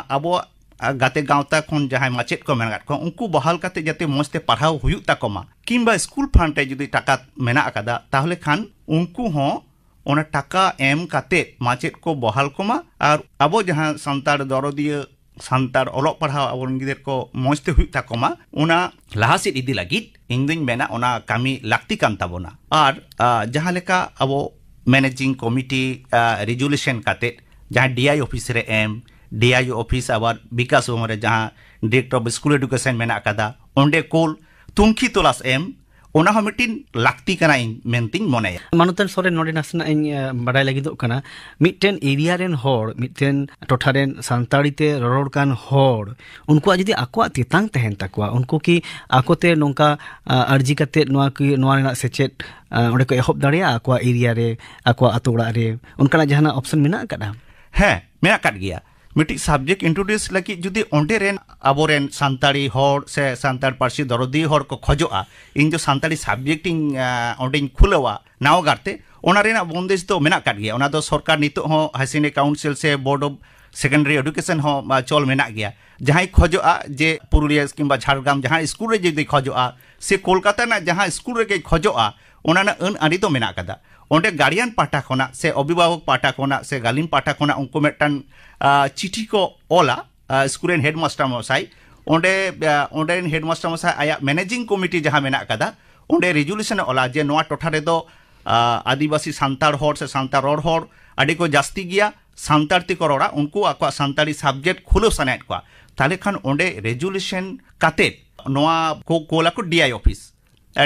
ᱟᱵᱚᱣᱟᱜ ᱜᱟᱛᱮ ᱜᱟᱶᱛᱟ ᱠᱷᱚᱱ ᱡᱟᱦᱟᱸᱭ ᱢᱟᱪᱮᱫ ᱠᱚ ᱢᱮᱱᱟᱜ ᱠᱚᱣᱟ, ᱩᱱᱠᱩ ᱵᱟᱦᱟᱞ ᱠᱟᱛᱮ ᱡᱟᱛᱮ ᱢᱚᱡᱽ ᱛᱮ ᱯᱟᱲᱦᱟᱣ ᱦᱩᱭᱩᱜ ᱛᱟᱠᱚ ᱢᱟ, ᱠᱤᱝᱵᱟ ᱥᱠᱩᱞ ᱯᱷᱟᱱᱰ ᱨᱮ ᱡᱩᱫᱤ ᱴᱟᱠᱟ ᱢᱮᱱᱟᱜ ᱟᱠᱟᱫᱟ, ᱛᱟᱦᱚᱞᱮ ᱠᱷᱟᱱ ᱩᱱᱠᱩ ᱦᱚᱸ ᱚᱱᱟ ᱴᱟᱠᱟ ᱮᱢ ᱠᱟᱛᱮ ᱢᱟᱪᱮᱫ ᱠᱚ ᱵᱚᱦᱟᱞ ᱠᱚᱢᱟ᱾ ᱟᱨ ᱟᱵᱚ ᱡᱟᱦᱟᱸ ᱥᱟᱱᱛᱟᱲ ᱫᱚᱨᱚᱫᱤᱭᱟᱹ ᱥᱟᱱᱛᱟᱲ ᱚᱞᱚᱜ ᱯᱟᱲᱦᱟᱣ ᱟᱵᱚᱨᱮᱱ ᱜᱤᱫᱟᱹᱨ ᱠᱚ ᱢᱚᱡᱽ ᱛᱮ ᱦᱩᱭᱩᱜ ᱛᱟᱠᱚ ᱢᱟ, ᱚᱱᱟ ᱞᱟᱦᱟ ᱥᱮᱫ ᱤᱫᱤ ᱞᱟᱹᱜᱤᱫ ᱤᱧ ᱫᱩᱧ ᱢᱮᱱᱟ ᱚᱱᱟ ᱠᱟᱹᱢᱤ ᱞᱟᱹᱠᱛᱤ ᱠᱟᱱ ᱛᱟᱵᱚᱱᱟ᱾ ᱟᱨ ᱡᱟᱦᱟᱸ ᱞᱮᱠᱟ ᱟᱵᱚ ᱢᱮᱱᱮᱡᱤᱝ ᱠᱚᱢᱤᱴᱤ ᱨᱮᱡᱩᱞᱮᱥᱚᱱ ᱠᱟᱛᱮ ᱡᱟᱦᱟᱸ ᱰᱤ ᱟᱭ ᱚᱯᱷᱤᱥ ᱨᱮ ᱮᱢ, ᱰᱤ ᱟᱭ ᱚᱯᱷᱤᱥ ᱟᱵᱟᱨ ᱵᱤᱠᱟᱥ ᱵᱷᱚᱵᱚᱱ ᱨᱮ ᱡᱟᱦᱟᱸ ᱰᱤᱨᱮᱠᱴᱚᱨ ᱚᱯᱷ ᱥᱠᱩᱞ ᱮᱰᱩᱠᱮᱥᱚᱱ ᱢᱮᱱᱟᱜ ᱟᱠᱟᱫᱟ, ᱚᱸᱰᱮ ᱠᱳᱞ, ᱛᱩᱝᱠᱷᱤ ᱛᱚᱞᱟᱥ ᱮᱢ, ᱚᱱᱟ ᱦᱚᱸ ᱢᱤᱫᱴᱤᱱ ᱞᱟᱹᱠᱛᱤ ᱠᱟᱱᱟ ᱤᱧ ᱢᱮᱱᱛᱤᱧ ᱢᱚᱱᱮᱭᱟ᱾ ᱢᱟᱱᱚᱛᱟᱱ ᱥᱚᱨᱮᱱ, ᱱᱚᱰᱮ ᱱᱟᱥᱮᱱᱟᱜ ᱤᱧ ᱵᱟᱰᱟᱭ ᱞᱟᱹᱜᱤᱫᱚᱜ ᱠᱟᱱᱟ, ᱢᱤᱫᱴᱮᱱ ᱮᱨᱤᱭᱟ ᱨᱮᱱ ᱦᱚᱲ, ᱢᱤᱫᱴᱮᱱ ᱴᱚᱴᱷᱟ ᱨᱮᱱ ᱥᱟᱱᱛᱟᱲᱤ ᱛᱮ ᱨᱚᱨᱚᱲ ᱠᱟᱱ ᱦᱚᱲ, ᱩᱱᱠᱩᱣᱟᱜ ᱡᱩᱫᱤ ᱟᱠᱚᱣᱟᱜ ᱛᱮᱛᱟᱝ ᱛᱟᱦᱮᱱ ᱛᱟᱠᱚᱣᱟ, ᱩᱱᱠᱩ ᱠᱤ ᱟᱠᱚᱛᱮ ᱱᱚᱝᱠᱟ ᱟᱨᱡᱤ ᱠᱟᱛᱮ ᱱᱚᱣᱟ ᱠᱤ ᱱᱚᱣᱟ ᱨᱮᱱᱟᱜ ᱥᱮᱪᱮᱫ ᱚᱸᱰᱮ ᱠᱚ ᱮᱦᱚᱵ ᱫᱟᱲᱮᱭᱟᱜᱼᱟ ᱟᱠᱚᱣᱟᱜ ᱮᱨᱤᱭᱟ ᱨᱮ, ᱟᱠᱚᱣᱟᱜ ᱟᱛᱳ ᱚᱲᱟᱜ ᱨᱮ? ᱚᱱᱠᱟᱱᱟᱜ ᱡᱟᱦᱟᱱᱟᱜ ᱚᱯᱥᱚᱱ ᱢᱮᱱᱟᱜ ᱟᱠᱟᱫᱟ? ᱦᱮᱸ, ᱢᱮᱱᱟᱜ ᱟᱠᱟᱫ ᱜᱮᱭᱟ᱾ ᱢᱤᱫᱴᱤᱡ ᱥᱟᱵᱡᱮᱠᱴ ᱤᱱᱴᱨᱳᱰᱤᱭᱩᱥ ᱞᱟᱹᱜᱤᱫ ᱡᱩᱫᱤ ᱚᱸᱰᱮ ᱨᱮᱱ ᱟᱵᱚᱨᱮᱱ ᱥᱟᱱᱛᱟᱲᱤ ᱦᱚᱲ ᱥᱮ ᱥᱟᱱᱛᱟᱲ ᱯᱟᱹᱨᱥᱤ ᱫᱚᱨᱚᱫᱤᱭᱟᱹ ᱦᱚᱲ ᱠᱚ ᱠᱷᱚᱡᱚᱜᱼᱟ, ᱤᱧ ᱫᱚ ᱥᱟᱱᱛᱟᱲᱤ ᱥᱟᱵᱡᱮᱠᱴ ᱤᱧ ᱚᱸᱰᱮᱧ ᱠᱷᱩᱞᱟᱹᱣᱟ ᱱᱟᱣᱟ ᱜᱟᱨᱛᱮ, ᱚᱱᱟ ᱨᱮᱱᱟᱜ ᱵᱚᱱᱫᱮᱡᱽ ᱫᱚ ᱢᱮᱱᱟᱜ ᱟᱠᱟᱫ ᱜᱮᱭᱟ᱾ ᱚᱱᱟ ᱫᱚ ᱥᱚᱨᱠᱟᱨ ᱱᱤᱛᱚᱜ ᱦᱚᱸ ᱦᱟᱭᱟᱨ ᱥᱮᱠᱮᱱᱰᱟᱨᱤ ᱠᱟᱣᱩᱱᱥᱤᱞ ᱥᱮ ᱵᱳᱨᱰ ᱚᱯᱷ ᱥᱮᱠᱮᱱᱰᱟᱨᱤ ᱮᱰᱩᱠᱮᱥᱚᱱ ᱦᱚᱸ ᱪᱚᱞ ᱢᱮᱱᱟᱜ ᱜᱮᱭᱟ᱾ ᱡᱟᱦᱟᱸᱭ ᱠᱷᱚᱡᱚᱜᱼᱟ ᱡᱮ ᱯᱩᱨᱩᱞᱤᱭᱟᱹ ᱠᱤᱝᱵᱟ ᱡᱷᱟᱲᱜᱨᱟᱢ ᱡᱟᱦᱟᱸ ᱥᱠᱩᱞ ᱨᱮ ᱡᱩᱫᱤ ᱠᱷᱚᱡᱚᱜᱼᱟ ᱥᱮ ᱠᱳᱞᱠᱟᱛᱟ ᱨᱮᱱᱟᱜ ᱡᱟᱦᱟᱸ ᱥᱠᱩᱞ ᱨᱮᱜᱮ ᱠᱷᱚᱡᱚᱜᱼᱟ, ᱚᱱᱟ ᱨᱮᱱᱟᱜ ᱟᱹᱱ ᱟᱹᱨᱤ ᱫᱚ ᱢᱮᱱᱟᱜ ᱟᱠᱟᱫᱟ᱾ ᱚᱸᱰᱮ ᱜᱟᱨᱰᱤᱭᱟᱱ ᱯᱟᱦᱴᱟ ᱠᱷᱚᱱᱟᱜ ᱥᱮ ᱚᱵᱷᱤᱵᱷᱟᱵᱚᱠ ᱯᱟᱦᱴᱟ ᱠᱷᱚᱱᱟᱜ ᱥᱮ ᱜᱟᱹᱞᱤᱢ ᱯᱟᱦᱴᱟ ᱠᱷᱚᱱᱟᱜ ᱩᱱᱠᱩ ᱢᱤᱫᱴᱟᱝ ᱟᱸ, ᱪᱤᱴᱷᱤ ᱠᱚ ᱚᱞᱟ ᱟᱸ, ᱥᱠᱩᱞ ᱨᱮᱱ ᱦᱮᱰᱢᱟᱥᱴᱟᱨ ᱢᱚᱥᱟᱭ᱾ ᱚᱸᱰᱮ ᱟᱸ, ᱚᱸᱰᱮ ᱨᱮᱱ ᱦᱮᱰᱢᱟᱥᱴᱟᱨ ᱢᱚᱥᱟᱭ ᱟᱭᱟᱜ ᱢᱮᱱᱮᱡᱤᱝ ᱠᱚᱢᱤᱴᱤ ᱡᱟᱦᱟᱸ ᱢᱮᱱᱟᱜ ᱟᱠᱟᱫᱟ, ᱚᱸᱰᱮ ᱨᱮᱡᱩᱞᱮᱥᱚᱱ ᱮ ᱚᱞᱟ ᱡᱮ ᱱᱚᱣᱟ ᱴᱚᱴᱷᱟ ᱨᱮᱫᱚ ᱟᱸ, ᱟᱹᱫᱤᱵᱟᱹᱥᱤ ᱥᱟᱱᱛᱟᱲ ᱦᱚᱲ ᱥᱮ ᱥᱟᱱᱛᱟᱲ ᱨᱚᱲ ᱦᱚᱲ ᱟᱹᱰᱤ ᱠᱚ ᱡᱟᱹᱥᱛᱤ ᱜᱮᱭᱟ, ᱥᱟᱱᱛᱟᱲ ᱛᱮᱠᱚ ᱨᱚᱲᱟ, ᱩᱱᱠᱩ ᱟᱠᱚᱣᱟᱜ ᱥᱟᱱᱛᱟᱲᱤ ᱥᱟᱵᱡᱮᱠᱴ ᱠᱷᱩᱞᱟᱹᱣ ᱥᱟᱱᱟᱭᱮᱫ ᱠᱚᱣᱟ᱾ ᱛᱟᱦᱚᱞᱮ ᱠᱷᱟᱱ ᱚᱸᱰᱮ ᱨᱮᱡᱩᱞᱮᱥᱚᱱ ᱠᱟᱛᱮᱫ ᱱᱚᱣᱟ ᱠᱚ ᱠᱳᱞ ᱟᱠᱚ ᱰᱤ ᱟᱭ ᱚᱯᱷᱤᱥ᱾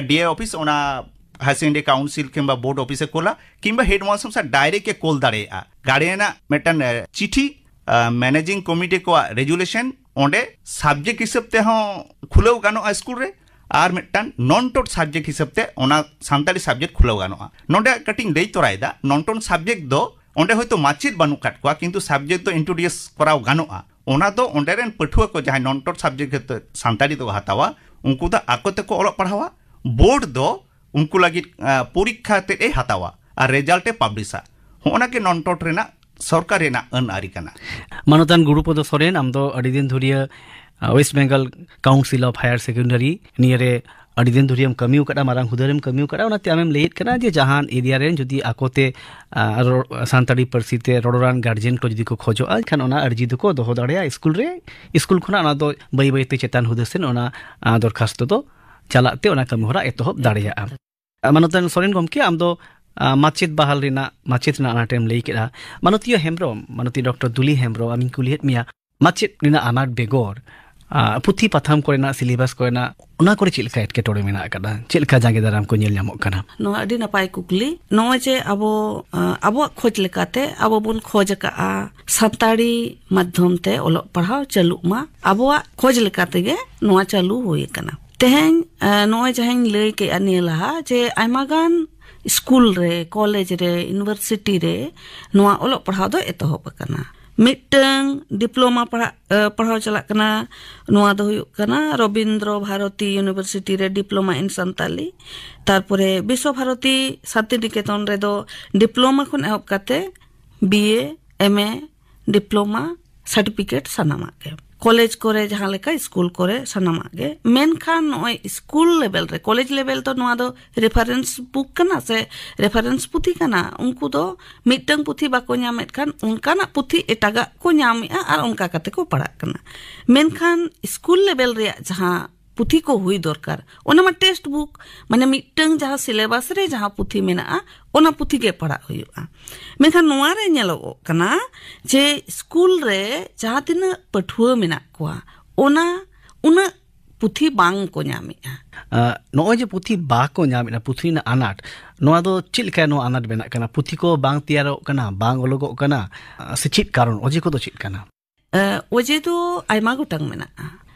ᱰᱤ ᱟᱭ ᱚᱯᱷᱤᱥ ᱚᱱᱟ ᱦᱟᱭᱟᱨ ᱥᱮᱠᱮᱱᱰᱟᱨᱤ ᱠᱟᱣᱩᱱᱥᱤᱞ ᱠᱤᱝᱵᱟ ᱵᱳᱨᱰ ᱚᱯᱷᱤᱥ ᱮ ᱠᱳᱞᱟ, ᱠᱤᱝᱵᱟ ᱦᱮᱰᱢᱟᱥᱴᱟᱨ ᱢᱚᱥᱟᱭ ᱰᱟᱭᱨᱮᱠᱴ ᱮ ᱠᱳᱞ ᱫᱟᱲᱮᱭᱟᱜᱼᱟ᱾ ᱜᱟᱨᱰᱤᱭᱟᱱᱟᱜ ᱢᱤᱫᱴᱟᱝ ᱟᱸ, ᱪᱤᱴᱷᱤ, ᱢᱮᱱᱮᱡᱤᱝ ᱠᱚᱢᱤᱴᱤ ᱠᱚᱣᱟᱜ ᱨᱮᱡᱩᱞᱮᱥᱚᱱ, ᱚᱸᱰᱮ ᱥᱟᱵᱡᱮᱠᱴ ᱦᱤᱥᱟᱹᱵ ᱛᱮᱦᱚᱸ ᱠᱷᱩᱞᱟᱹᱣ ᱜᱟᱱᱚᱜᱼᱟ ᱥᱠᱩᱞ ᱨᱮ, ᱟᱨ ᱢᱤᱫᱴᱟᱝ ᱱᱚᱱ ᱴᱚᱴ ᱥᱟᱵᱡᱮᱠᱴ ᱦᱤᱥᱟᱹᱵ ᱛᱮ ᱚᱱᱟ ᱥᱟᱱᱛᱟᱲᱤ ᱥᱟᱵᱡᱮᱠᱴ ᱠᱷᱩᱞᱟᱹᱣ ᱜᱟᱱᱚᱜᱼᱟ᱾ ᱱᱚᱸᱰᱮ ᱠᱟᱹᱴᱤᱡ ᱤᱧ ᱞᱟᱹᱭ ᱛᱚᱨᱟᱭᱮᱫᱟ, ᱱᱚᱱ ᱴᱚᱴ ᱥᱟᱵᱡᱮᱠᱴ ᱫᱚ ᱚᱸᱰᱮ ᱦᱚᱭᱛᱳ ᱢᱟᱪᱮᱫ ᱵᱟᱹᱱᱩᱜ ᱠᱟᱫ ᱠᱚᱣᱟ, ᱠᱤᱱᱛᱩ ᱥᱟᱵᱡᱮᱠᱴ ᱫᱚ ᱤᱱᱴᱨᱳᱰᱤᱭᱩᱥ ᱠᱚᱨᱟᱣ ᱜᱟᱱᱚᱜᱼᱟ᱾ ᱚᱱᱟ ᱫᱚ ᱚᱸᱰᱮ ᱨᱮᱱ ᱯᱟᱹᱴᱷᱩᱣᱟᱹ ᱠᱚ ᱡᱟᱦᱟᱸᱭ ᱱᱚᱱ ᱴᱚᱴ ᱥᱟᱵᱡᱮᱠᱴ ᱥᱟᱱᱛᱟᱲᱤ ᱛᱮᱠᱚ ᱦᱟᱛᱟᱣᱟ, ᱩᱱᱠᱩ ᱫᱚ ᱟᱠᱚ ᱛᱮᱠᱚ ᱚᱞᱚᱜ ᱯᱟᱲᱦᱟᱣᱟ᱾ ᱵᱳᱨᱰ ᱫᱚ ᱩᱱᱠᱩ ᱞᱟᱹᱜᱤᱫ ᱟᱸ, ᱯᱚᱨᱤᱠᱠᱷᱟ ᱛᱮᱫ ᱮ ᱦᱟᱛᱟᱣᱟ ᱟᱨ ᱨᱮᱡᱟᱞᱴ ᱮ ᱯᱟᱵᱽᱞᱤᱥᱟ᱾ ᱦᱚᱸᱜᱼᱚ ᱱᱟ ᱜᱮ ᱱᱚᱱ ᱴᱚᱴ ᱨᱮᱱᱟᱜ ᱥᱚᱨᱠᱟᱨ ᱨᱮᱱᱟᱜ ᱟᱹᱱ ᱟᱹᱨᱤ ᱠᱟᱱᱟ᱾ ᱢᱟᱱᱚᱛᱟᱱ ᱜᱩᱨᱩᱯᱚᱫᱚ ᱥᱚᱨᱮᱱ, ᱟᱢ ᱫᱚ ᱟᱹᱰᱤ ᱫᱤᱱ ᱫᱷᱩᱨᱤᱭᱟᱹ ᱟᱸ, West Bengal council of higher secondary ᱱᱤᱭᱟᱹ ᱨᱮ ᱟᱹᱰᱤ ᱫᱤᱱ ᱫᱷᱩᱨᱤᱭᱟᱹᱢ ᱠᱟᱹᱢᱤ ᱟᱠᱟᱫᱼᱟ, ᱢᱟᱨᱟᱝ ᱦᱩᱫᱟᱹᱨᱮᱢ ᱠᱟᱹᱢᱤ ᱟᱠᱟᱫᱼᱟ᱾ ᱚᱱᱟᱛᱮ ᱟᱢᱮᱢ ᱞᱟᱹᱭᱮᱫ ᱠᱟᱱᱟ ᱡᱮ ᱡᱟᱦᱟᱱ ᱮᱨᱤᱭᱟ ᱨᱮᱱ ᱡᱩᱫᱤ ᱟᱠᱚᱛᱮ ᱟᱸ, ᱨᱚ-, ᱥᱟᱱᱛᱟᱲᱤ ᱯᱟᱹᱨᱥᱤ ᱛᱮ ᱨᱚᱲᱟᱱ ᱜᱟᱨᱡᱮᱱ ᱠᱚ ᱡᱩᱫᱤ ᱠᱚ ᱠᱷᱚᱡᱚᱜᱼᱟ, ᱮᱱᱠᱷᱟᱱ ᱚᱱᱟ ᱟᱨᱡᱤ ᱫᱚᱠᱚ ᱫᱚᱦᱚ ᱫᱟᱲᱮᱭᱟᱜᱼᱟ ᱥᱠᱩᱞ ᱨᱮ᱾ ᱥᱠᱩᱞ ᱠᱷᱚᱱᱟᱜ ᱚᱱᱟ ᱫᱚ ᱵᱟᱹᱭ ᱵᱟᱹᱭᱛᱮ ᱪᱮᱛᱟᱱ ᱦᱩᱫᱟᱹ ᱥᱮᱱ ᱚᱱᱟ ᱟᱸ, ᱫᱚᱨᱠᱷᱟᱥᱛᱚ ᱫᱚ ᱪᱟᱞᱟᱜ ᱛᱮ ᱚᱱᱟ ᱠᱟᱹᱢᱤ ᱦᱚᱨᱟ ᱮᱛᱚᱦᱚᱵ ᱫᱟᱲᱮᱭᱟᱜᱼᱟ᱾ ᱟᱸ, ᱢᱟᱱᱚᱛᱟᱱ ᱥᱚᱨᱮᱱ ᱜᱚᱢᱠᱮ, ᱟᱢ ᱫᱚ ᱟᱸ, ᱢᱟᱪᱮᱫ ᱵᱟᱦᱟᱞ ᱨᱮᱱᱟᱜ, ᱢᱟᱪᱮᱫ ᱨᱮᱱᱟᱜ ᱟᱱᱟᱴ ᱮᱢ ᱞᱟᱹᱭ ᱠᱮᱫᱼᱟ᱾ ᱢᱟᱱᱚᱛᱤᱭᱟᱹ ᱦᱮᱢᱵᱨᱚᱢ, ᱢᱟᱱᱚᱛᱤ ᱰᱚᱠᱴᱚᱨ ᱫᱩᱞᱤ ᱦᱮᱢᱵᱨᱚᱢ, ᱟᱢᱤᱧ ᱠᱩᱞᱤᱭᱮᱫ ᱢᱮᱭᱟ, ᱢᱟᱪᱮᱫ ᱨᱮᱱᱟᱜ ᱟᱱᱟᱴ ᱵᱮᱜᱚᱨ ᱟᱸ, ᱯᱩᱛᱷᱤ ᱯᱟᱛᱷᱟᱢ ᱠᱚᱨᱮᱱᱟᱜ, ᱥᱤᱞᱮᱵᱟᱥ ᱠᱚᱨᱮᱱᱟᱜ, ᱚᱱᱟ ᱠᱚᱨᱮ ᱪᱮᱫ ᱞᱮᱠᱟ ᱮᱴᱠᱮᱴᱚᱬᱮ ᱢᱮᱱᱟᱜ ᱟᱠᱟᱫᱟ? ᱪᱮᱫ ᱞᱮᱠᱟ ᱡᱟᱸᱜᱮ ᱫᱟᱨᱟᱢ ᱠᱚ ᱧᱮᱞ ᱧᱟᱢᱚᱜ ᱠᱟᱱᱟ? ᱱᱚᱣᱟ ᱟᱹᱰᱤ ᱱᱟᱯᱟᱭ ᱠᱩᱠᱞᱤ᱾ ᱱᱚᱜᱼᱚᱭ ᱡᱮ ᱟᱵᱚ, ᱟᱸ, ᱟᱵᱚᱣᱟᱜ ᱠᱷᱚᱡᱽ ᱞᱮᱠᱟᱛᱮ ᱟᱵᱚ ᱵᱚᱱ ᱠᱷᱚᱡᱽ ᱟᱠᱟᱫᱼᱟ ᱥᱟᱱᱛᱟᱲᱤ ᱢᱟᱫᱽᱫᱷᱚᱢ ᱛᱮ ᱚᱞᱚᱜ ᱯᱟᱲᱦᱟᱣ ᱪᱟᱹᱞᱩᱜ ᱢᱟ, ᱟᱵᱚᱣᱟᱜ ᱠᱷᱚᱡᱽ ᱞᱮᱠᱟ ᱛᱮᱜᱮ ᱱᱚᱣᱟ ᱪᱟᱹᱞᱩ ᱦᱩᱭ ᱟᱠᱟᱱᱟ᱾ ᱛᱮᱦᱮᱧ, ᱟᱸ, ᱱᱚᱜᱼᱚᱭ ᱡᱟᱦᱟᱸᱧ ᱞᱟᱹᱭ ᱠᱮᱫᱼᱟ ᱱᱤᱭᱟᱹ ᱞᱟᱦᱟ, ᱡᱮ ᱟᱭᱢᱟ ᱜᱟᱱ ᱥᱠᱩᱞ ᱨᱮ, ᱠᱚᱞᱮᱡᱽ ᱨᱮ, ᱤᱭᱩᱱᱤᱵᱷᱟᱨᱥᱤᱴᱤ ᱨᱮ ᱱᱚᱣᱟ ᱚᱞᱚᱜ ᱯᱟᱲᱦᱟᱣ ᱫᱚ ᱮᱛᱚᱦᱚᱵ ᱟᱠᱟᱱᱟ᱾ ᱢᱤᱫᱴᱟᱝ ᱰᱤᱯᱞᱳᱢᱟ ᱯᱟᱲᱦᱟᱜ, ᱮ, ᱯᱟᱲᱦᱟᱣ ᱪᱟᱞᱟᱜ ᱠᱟᱱᱟ, ᱱᱚᱣᱟ ᱫᱚ ᱦᱩᱭᱩᱜ ᱠᱟᱱᱟ ᱨᱚᱵᱤᱱᱫᱨᱚ ᱵᱷᱟᱨᱚᱛᱤ ᱤᱭᱩᱱᱤᱵᱷᱟᱨᱥᱤᱴᱤ ᱨᱮ ᱰᱤᱯᱞᱳᱢᱟ ᱤᱱ ᱥᱟᱱᱛᱟᱞᱤ, ᱛᱟᱨᱯᱚᱨᱮ ᱵᱤᱥᱥᱚ ᱵᱷᱟᱨᱚᱛᱤ ᱥᱟᱱᱛᱤᱱᱤᱠᱮᱛᱚᱱ ᱨᱮᱫᱚ ᱰᱤᱯᱞᱳᱢᱟ ᱠᱷᱚᱱ ᱮᱦᱚᱵ ᱠᱟᱛᱮ ᱵᱤ ᱮ, ᱮᱢ ᱮ, ᱰᱤᱯᱞᱳᱢᱟ, ᱥᱟᱨᱴᱤᱯᱷᱤᱠᱮᱴ ᱥᱟᱱᱟᱢᱟᱜ ᱜᱮ᱾ ᱠᱚᱞᱮᱡᱽ ᱠᱚᱨᱮ ᱡᱟᱦᱟᱸ ᱞᱮᱠᱟ, ᱥᱠᱩᱞ ᱠᱚᱨᱮ, ᱥᱟᱱᱟᱢᱟᱜ ᱜᱮ᱾ ᱢᱮᱱᱠᱷᱟᱱ ᱱᱚᱜᱼᱚᱭ ᱥᱠᱩᱞ ᱞᱮᱵᱮᱞ ᱨᱮ, ᱠᱚᱞᱮᱡᱽ ᱞᱮᱵᱮᱞ ᱫᱚ ᱱᱚᱣᱟ ᱫᱚ ᱨᱮᱯᱷᱟᱨᱮᱱᱥ ᱵᱩᱠ ᱠᱟᱱᱟ ᱥᱮ ᱨᱮᱯᱷᱟᱨᱮᱱᱥ ᱯᱩᱛᱷᱤ ᱠᱟᱱᱟ, ᱩᱱᱠᱩ ᱫᱚ ᱢᱤᱫᱴᱟᱝ ᱯᱩᱛᱷᱤ ᱵᱟᱠᱚ ᱧᱟᱢᱮᱫ ᱠᱷᱟᱱ ᱚᱱᱠᱟᱱᱟᱜ ᱯᱩᱛᱷᱤ ᱮᱴᱟᱜᱟᱜ ᱠᱚ ᱧᱟᱢᱮᱫᱼᱟ ᱟᱨ ᱚᱱᱠᱟ ᱠᱟᱛᱮ ᱠᱚ ᱯᱟᱲᱦᱟᱜ ᱠᱟᱱᱟ᱾ ᱢᱮᱱᱠᱷᱟᱱ ᱥᱠᱩᱞ ᱞᱮᱵᱮᱞ ᱨᱮᱭᱟᱜ ᱡᱟᱦᱟᱸ ᱯᱩᱛᱷᱤ ᱠᱚ ᱦᱩᱭ ᱫᱚᱨᱠᱟᱨ, ᱚᱱᱟ ᱢᱟ ᱴᱮᱠᱥᱴ ᱵᱩᱠ, ᱢᱟᱱᱮ ᱢᱤᱫᱴᱟᱝ ᱡᱟᱦᱟᱸ ᱥᱤᱞᱮᱵᱟᱥ ᱨᱮ ᱡᱟᱦᱟᱸ ᱯᱩᱛᱷᱤ ᱢᱮᱱᱟᱜᱼᱟ, ᱚᱱᱟ ᱯᱩᱛᱷᱤ ᱜᱮ ᱯᱟᱲᱦᱟᱜ ᱦᱩᱭᱩᱜᱼᱟ᱾ ᱢᱮᱱᱠᱷᱟᱱ ᱱᱚᱣᱟ ᱨᱮ ᱧᱮᱞᱚᱜᱚᱜ ᱠᱟᱱᱟ ᱡᱮ ᱥᱠᱩᱞ ᱨᱮ ᱡᱟᱦᱟᱸ ᱛᱤᱱᱟᱹᱜ ᱯᱟᱹᱴᱷᱩᱣᱟᱹ ᱢᱮᱱᱟᱜ ᱠᱚᱣᱟ, ᱚᱱᱟ ᱩᱱᱟᱹᱜ ᱯᱩᱛᱷᱤ ᱵᱟᱝ ᱠᱚ ᱧᱟᱢᱮᱫᱼᱟ᱾ ᱟᱸ, ᱱᱚᱜᱼᱚᱭ ᱡᱮ ᱯᱩᱛᱷᱤ ᱵᱟᱠᱚ ᱧᱟᱢᱮᱫᱼᱟ, ᱯᱩᱛᱷᱤ ᱨᱮᱱᱟᱜ ᱟᱱᱟᱴ, ᱱᱚᱣᱟ ᱫᱚ ᱪᱮᱫ ᱞᱮᱠᱟ ᱱᱚᱣᱟ ᱟᱱᱟᱴ ᱵᱮᱱᱟᱜ ᱠᱟᱱᱟ? ᱯᱩᱛᱷᱤ ᱠᱚ ᱵᱟᱝ ᱛᱮᱭᱟᱨᱚᱜ ᱠᱟᱱᱟ, ᱵᱟᱝ ᱚᱞᱚᱜᱚᱜ ᱠᱟᱱᱟ, ᱥᱮ ᱪᱮᱫ ᱠᱟᱨᱚᱱ, ᱚᱡᱮ ᱠᱚᱫᱚ ᱪᱮᱫ ᱠᱟᱱᱟ? ᱮ, ᱚᱡᱮ ᱫᱚ ᱟᱭᱢᱟ ᱜᱚᱴᱟᱝ ᱢᱮᱱᱟᱜᱼᱟ᱾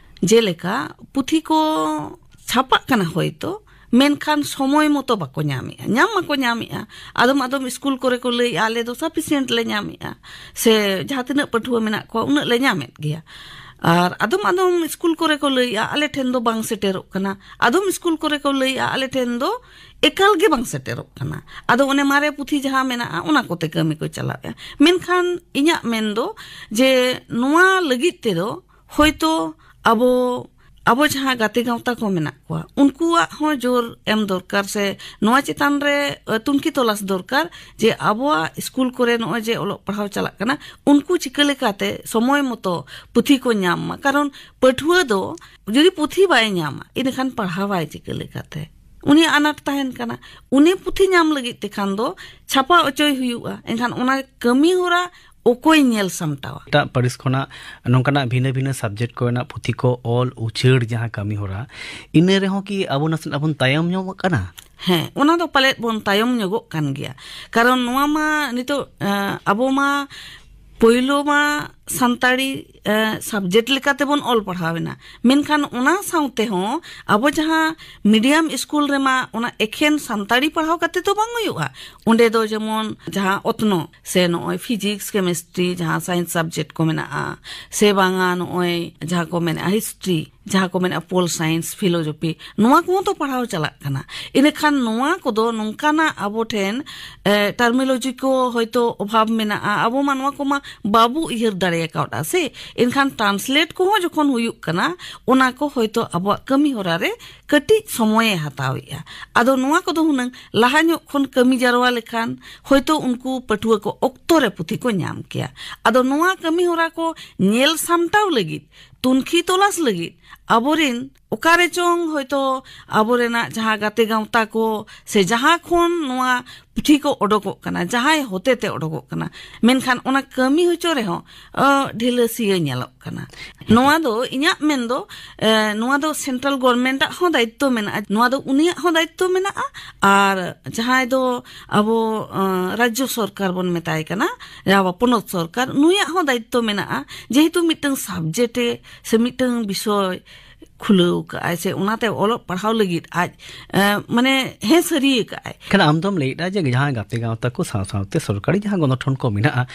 ᱡᱮᱞᱮᱠᱟ, ᱯᱩᱛᱷᱤ ᱠᱚ ᱪᱷᱟᱯᱟᱜ ᱠᱟᱱᱟ ᱦᱚᱭᱛᱚ, ᱢᱮᱱᱠᱷᱟᱱ ᱥᱚᱢᱚᱭ ᱢᱚᱛᱚ ᱵᱟᱠᱚ ᱧᱟᱢᱮᱜᱼᱟ᱾ ᱧᱟᱢ ᱢᱟᱠᱚ ᱧᱟᱢᱮᱜᱼᱟ, ᱟᱫᱚᱢ ᱟᱫᱚᱢ ᱥᱠᱩᱞ ᱠᱚᱨᱮ ᱠᱚ ᱞᱟᱹᱭᱮᱜᱼᱟ, "ᱟᱞᱮ ᱫᱚ ᱥᱟᱯᱷᱤᱥᱤᱭᱮᱱᱴ ᱞᱮ ᱧᱟᱢᱮᱜᱼᱟ", ᱥᱮ ᱡᱟᱦᱟᱸ ᱛᱤᱱᱟᱹᱜ ᱯᱟᱹᱴᱷᱩᱣᱟᱹ ᱢᱮᱱᱟᱜ ᱠᱚᱣᱟ, ᱩᱱᱟᱹᱜ ᱞᱮ ᱧᱟᱢᱮᱫ ᱜᱮᱭᱟ᱾ ᱟᱨ ᱟᱫᱚᱢ ᱟᱫᱚᱢ ᱥᱠᱩᱞ ᱠᱚᱨᱮ ᱠᱚ ᱞᱟᱹᱭᱮᱜᱼᱟ, "ᱟᱞᱮ ᱴᱷᱮᱱ ᱫᱚ ᱵᱟᱝ ᱥᱮᱴᱮᱨᱚᱜ ᱠᱟᱱᱟ", ᱟᱫᱚᱢ ᱥᱠᱩᱞ ᱠᱚᱨᱮ ᱠᱚ ᱞᱟᱹᱭᱮᱜᱼᱟ, "ᱟᱞᱮ ᱴᱷᱮᱱ ᱫᱚ ᱮᱠᱟᱞ ᱜᱮ ᱵᱟᱝ ᱥᱮᱴᱮᱨᱚᱜ ᱠᱟᱱᱟ", ᱟᱫᱚ ᱚᱱᱮ ᱢᱟᱨᱮ ᱯᱩᱛᱷᱤ ᱡᱟᱦᱟᱸ ᱢᱮᱱᱟᱜᱼᱟ, ᱚᱱᱟ ᱠᱚᱛᱮ ᱠᱟᱹᱢᱤ ᱠᱚ ᱪᱟᱞᱟᱣᱮᱜᱼᱟ᱾ ᱢᱮᱱᱠᱷᱟᱱ ᱤᱧᱟᱹᱜ ᱢᱮᱱ ᱫᱚ ᱡᱮ ᱱᱚᱣᱟ ᱞᱟᱹᱜᱤᱫ ᱛᱮᱫᱚ ᱦᱚᱭᱛᱚ ᱟᱵᱚ, ᱟᱵᱚ ᱡᱟᱦᱟᱸ ᱜᱟᱛᱮ ᱜᱟᱶᱛᱟ ᱠᱚ ᱢᱮᱱᱟᱜ ᱠᱚᱣᱟ, ᱩᱱᱠᱩᱣᱟᱜ ᱦᱚᱸ ᱡᱳᱨ ᱮᱢ ᱫᱚᱨᱠᱟᱨ, ᱥᱮ ᱱᱚᱣᱟ ᱪᱮᱛᱟᱱ ᱨᱮ, ᱮ, ᱛᱩᱱᱠᱷᱤ ᱛᱚᱞᱟᱥ ᱫᱚᱨᱠᱟᱨ ᱡᱮ ᱟᱵᱚᱣᱟᱜ ᱥᱠᱩᱞ ᱠᱚᱨᱮ ᱱᱚᱜᱼᱚᱭ ᱡᱮ ᱚᱞᱚᱜ ᱯᱟᱲᱦᱟᱣ ᱪᱟᱞᱟᱜ ᱠᱟᱱᱟ, ᱩᱱᱠᱩ ᱪᱤᱠᱟᱹ ᱞᱮᱠᱟᱛᱮ ᱥᱚᱢᱚᱭ ᱢᱚᱛᱚ ᱯᱩᱛᱷᱤ ᱠᱚ ᱧᱟᱢ ᱢᱟ᱾ ᱠᱟᱨᱚᱱ ᱯᱟᱹᱴᱷᱩᱣᱟᱹ ᱫᱚ ᱡᱩᱫᱤ ᱯᱩᱛᱷᱤ ᱵᱟᱭ ᱧᱟᱢᱟ, ᱤᱱᱟᱹᱠᱷᱟᱱ ᱯᱟᱲᱦᱟᱣᱟᱭ ᱪᱤᱠᱟᱹ ᱞᱮᱠᱟᱛᱮ? ᱩᱱᱤᱭᱟᱜ ᱟᱱᱟᱴ ᱛᱟᱦᱮᱱ ᱠᱟᱱᱟ᱾ ᱩᱱᱤ ᱯᱩᱛᱷᱤ ᱧᱟᱢ ᱞᱟᱹᱜᱤᱫ ᱛᱮᱠᱷᱟᱱ ᱫᱚ ᱪᱷᱟᱯᱟ ᱚᱪᱚᱭ ᱦᱩᱭᱩᱜᱼᱟ᱾ ᱮᱱᱠᱷᱟᱱ ᱚᱱᱟ ᱠᱟᱹᱢᱤ ᱦᱚᱨᱟ ᱚᱠᱚᱭ ᱧᱮᱞ ᱥᱟᱢᱴᱟᱣᱟ? ᱮᱴᱟᱜ ᱯᱟᱹᱨᱤᱥ ᱠᱷᱚᱱᱟᱜ ᱱᱚᱝᱠᱟᱱᱟᱜ ᱵᱷᱤᱱᱟᱹ ᱵᱷᱤᱱᱟᱹ ᱥᱟᱵᱡᱮᱠᱴ ᱠᱚᱨᱮᱱᱟᱜ ᱯᱩᱛᱷᱤ ᱠᱚ ᱚᱞ ᱩᱪᱟᱹᱲ ᱡᱟᱦᱟᱸ ᱠᱟᱹᱢᱤ ᱦᱚᱨᱟ, ᱤᱱᱟᱹ ᱨᱮᱦᱚᱸ ᱠᱤ ᱟᱵᱚ ᱱᱟᱥᱮᱱᱟᱜ ᱵᱚᱱ ᱛᱟᱭᱚᱢ ᱧᱚᱜᱚᱜ ᱠᱟᱱᱟ? ᱦᱮᱸ, ᱚᱱᱟ ᱫᱚ ᱯᱟᱞᱮᱫ ᱵᱚᱱ ᱛᱟᱭᱚᱢ ᱧᱚᱜᱚᱜ ᱠᱟᱱ ᱜᱮᱭᱟ᱾ ᱠᱟᱨᱚᱱ ᱱᱚᱣᱟ ᱢᱟ ᱱᱤᱛᱚᱜ, ᱮᱸ, ᱟᱵᱚ ᱢᱟ ᱯᱳᱭᱞᱳ ᱢᱟ ᱥᱟᱱᱛᱟᱲᱤ, ᱮᱸ, ᱥᱟᱵᱡᱮᱠᱴ ᱞᱮᱠᱟᱛᱮᱵᱚᱱ ᱚᱞ ᱯᱟᱲᱦᱟᱣ ᱮᱱᱟ, ᱢᱮᱱᱠᱷᱟᱱ ᱚᱱᱟ ᱥᱟᱶᱛᱮ ᱦᱚᱸ ᱟᱵᱚ ᱡᱟᱦᱟᱸ ᱢᱤᱰᱤᱭᱟᱢ ᱥᱠᱩᱞ ᱨᱮᱢᱟ ᱚᱱᱟ ᱮᱠᱷᱮᱱ ᱥᱟᱱᱛᱟᱲᱤ ᱯᱟᱲᱦᱟᱣ ᱠᱟᱛᱮ ᱫᱚ ᱵᱟᱝ ᱦᱩᱭᱩᱜᱼᱟ᱾ ᱚᱸᱰᱮ ᱫᱚ ᱡᱮᱢᱚᱱ ᱡᱟᱦᱟᱸ ᱚᱛᱱᱚ ᱥᱮ ᱱᱚᱜᱼᱚᱭ ᱯᱷᱤᱡᱤᱠᱥ, ᱠᱮᱢᱤᱥᱴᱨᱤ, ᱡᱟᱦᱟᱸ ᱥᱟᱭᱮᱱᱥ ᱥᱟᱵᱡᱮᱠᱴ ᱠᱚ ᱢᱮᱱᱟᱜᱼᱟ, ᱥᱮ ᱵᱟᱝᱟ ᱱᱚᱜᱼᱚᱭ ᱡᱟᱦᱟᱸ ᱠᱚ ᱢᱮᱱᱟᱜᱼᱟ ᱦᱤᱥᱴᱨᱤ, ᱡᱟᱦᱟᱸ ᱠᱚ ᱢᱮᱱᱟᱜᱼᱟ ᱯᱳᱞ ᱥᱟᱭᱮᱱᱥ, ᱯᱷᱤᱞᱳᱡᱚᱯᱷᱤ, ᱱᱚᱣᱟ ᱠᱚᱦᱚᱸ ᱛᱚ ᱯᱟᱲᱦᱟᱣ ᱪᱟᱞᱟᱜ ᱠᱟᱱᱟ᱾ ᱤᱱᱟᱹᱠᱷᱟᱱ ᱱᱚᱣᱟ ᱠᱚᱫᱚ ᱱᱚᱝᱠᱟᱱᱟᱜ ᱟᱵᱚ ᱴᱷᱮᱱ, ᱮ, ᱴᱟᱨᱢᱤᱱᱳᱞᱚᱡᱤ ᱠᱚ ᱦᱚᱭᱛᱳ ᱚᱵᱷᱟᱵᱽ ᱢᱮᱱᱟᱜᱼᱟ, ᱟᱵᱚ ᱢᱟ ᱱᱚᱣᱟ ᱠᱚᱢᱟ ᱵᱟᱵᱚ ᱩᱭᱦᱟᱹᱨ ᱫᱟᱲᱮᱭᱟᱜᱼᱟ᱾ ᱟᱠᱟᱣᱫᱟ ᱥᱮ, ᱮᱱᱠᱷᱟᱱ ᱴᱨᱟᱱᱥᱞᱮᱴ ᱠᱚᱦᱚᱸ ᱡᱚᱠᱷᱚᱱ ᱦᱩᱭᱩᱜ ᱠᱟᱱᱟ, ᱚᱱᱟ ᱠᱚ ᱦᱚᱭᱛᱳ ᱟᱵᱚᱣᱟᱜ ᱠᱟᱹᱢᱤ ᱦᱚᱨᱟ ᱨᱮ ᱠᱟᱹᱴᱤᱡ ᱥᱚᱢᱚᱭᱮ ᱦᱟᱛᱟᱣᱮᱫᱼᱟ᱾ ᱟᱫᱚ ᱱᱚᱣᱟ ᱠᱚᱫᱚ ᱦᱩᱱᱟᱹᱝ ᱞᱟᱦᱟ ᱧᱚᱜ ᱠᱷᱚᱱ ᱠᱟᱹᱢᱤ ᱡᱟᱨᱣᱟ ᱞᱮᱠᱷᱟᱱ ᱦᱚᱭᱛᱳ ᱩᱱᱠᱩ ᱯᱟᱹᱴᱷᱩᱣᱟᱹ ᱠᱚ ᱚᱠᱛᱚ ᱨᱮ ᱯᱩᱛᱷᱤ ᱠᱚ ᱧᱟᱢ ᱠᱮᱭᱟ᱾ ᱟᱫᱚ ᱱᱚᱣᱟ ᱠᱟᱹᱢᱤ ᱦᱚᱨᱟ ᱠᱚ ᱧᱮᱞ ᱥᱟᱢᱴᱟᱣ ᱞᱟᱹᱜᱤᱫ, ᱛᱩᱱᱠᱷᱤ ᱛᱚᱞᱟᱥ ᱞᱟᱹᱜᱤᱫ ᱟᱵᱚᱨᱮᱱ ᱚᱠᱟᱨᱮ ᱪᱚᱝ ᱦᱚᱭᱛᱳ ᱟᱵᱚᱨᱮᱱᱟᱜ ᱡᱟᱦᱟᱸ ᱜᱟᱛᱮ ᱜᱟᱶᱛᱟ ᱠᱚ ᱥᱮ ᱡᱟᱦᱟᱸ ᱠᱷᱚᱱ ᱱᱚᱣᱟ ᱯᱩᱛᱷᱤ ᱠᱚ ᱚᱰᱚᱠᱚᱜ ᱠᱟᱱᱟ, ᱡᱟᱦᱟᱸᱭ ᱦᱚᱛᱮᱛᱮ ᱚᱰᱚᱠᱚᱜ ᱠᱟᱱᱟ, ᱢᱮᱱᱠᱷᱟᱱ ᱚᱱᱟ ᱠᱟᱹᱢᱤ ᱦᱚᱪᱚ ᱨᱮᱦᱚᱸ, ᱚ, ᱰᱷᱤᱞᱟᱹᱥᱤᱭᱟᱹ ᱧᱮᱞᱚᱜ ᱠᱟᱱᱟ᱾ ᱱᱚᱣᱟ ᱫᱚ ᱤᱧᱟᱹᱜ ᱢᱮᱱ ᱫᱚ, ᱮ, ᱱᱚᱣᱟ ᱫᱚ ᱥᱮᱱᱴᱨᱟᱞ ᱜᱚᱵᱷᱚᱨᱱᱢᱮᱱᱴ ᱟᱜ ᱦᱚᱸ ᱫᱟᱭᱤᱛᱛᱚ ᱢᱮᱱᱟᱜᱼᱟ, ᱱᱚᱣᱟ ᱫᱚ ᱩᱱᱤᱭᱟᱜ ᱦᱚᱸ ᱫᱟᱭᱤᱛᱛᱚ ᱢᱮᱱᱟᱜᱼᱟ᱾ ᱟᱨ ᱡᱟᱦᱟᱸᱭ ᱫᱚ ᱟᱵᱚ, ᱮ, ᱨᱟᱡᱽᱡᱚ ᱥᱚᱨᱠᱟᱨ ᱵᱚᱱ ᱢᱮᱛᱟᱭ ᱠᱟᱱᱟ, ᱡᱟᱦᱟᱸ ᱯᱚᱱᱚᱛ ᱥᱚᱨᱠᱟᱨ, ᱱᱩᱭᱟᱜ ᱦᱚᱸ ᱫᱟᱭᱤᱛᱛᱚ ᱢᱮᱱᱟᱜᱼᱟ, ᱡᱮᱦᱮᱛᱩ ᱢᱤᱫᱴᱟᱝ ᱥᱟᱵᱡᱮᱠᱴ ᱮ ᱥᱮ ᱢᱤᱫᱴᱟᱝ ᱵᱤᱥᱚᱭ ᱠᱷᱩᱞᱟᱹᱣ ᱠᱟᱜᱼᱟᱭ ᱥᱮ ᱚᱱᱟᱛᱮ ᱚᱞᱚᱜ ᱯᱟᱲᱦᱟᱣ ᱞᱟᱹᱜᱤᱫ ᱟᱡ, ᱮ, ᱢᱟᱱᱮ, ᱦᱮᱸ ᱥᱟᱹᱨᱤ ᱟᱠᱟᱜᱼᱟᱭ᱾ ᱠᱷᱟᱱ ᱟᱢ ᱫᱚᱢ ᱞᱟᱹᱭᱮᱫᱼᱟ ᱡᱮ ᱡᱟᱦᱟᱸ ᱜᱟᱛᱮ ᱜᱟᱶᱛᱟ ᱠᱚ ᱥᱟᱶ ᱥᱟᱶᱛᱮ ᱥᱚᱨᱠᱟᱨᱤ ᱡᱟᱦᱟᱸ ᱜᱚᱱᱚᱴᱷᱚᱱ ᱠᱚ ᱢᱮᱱᱟᱜᱼᱟ,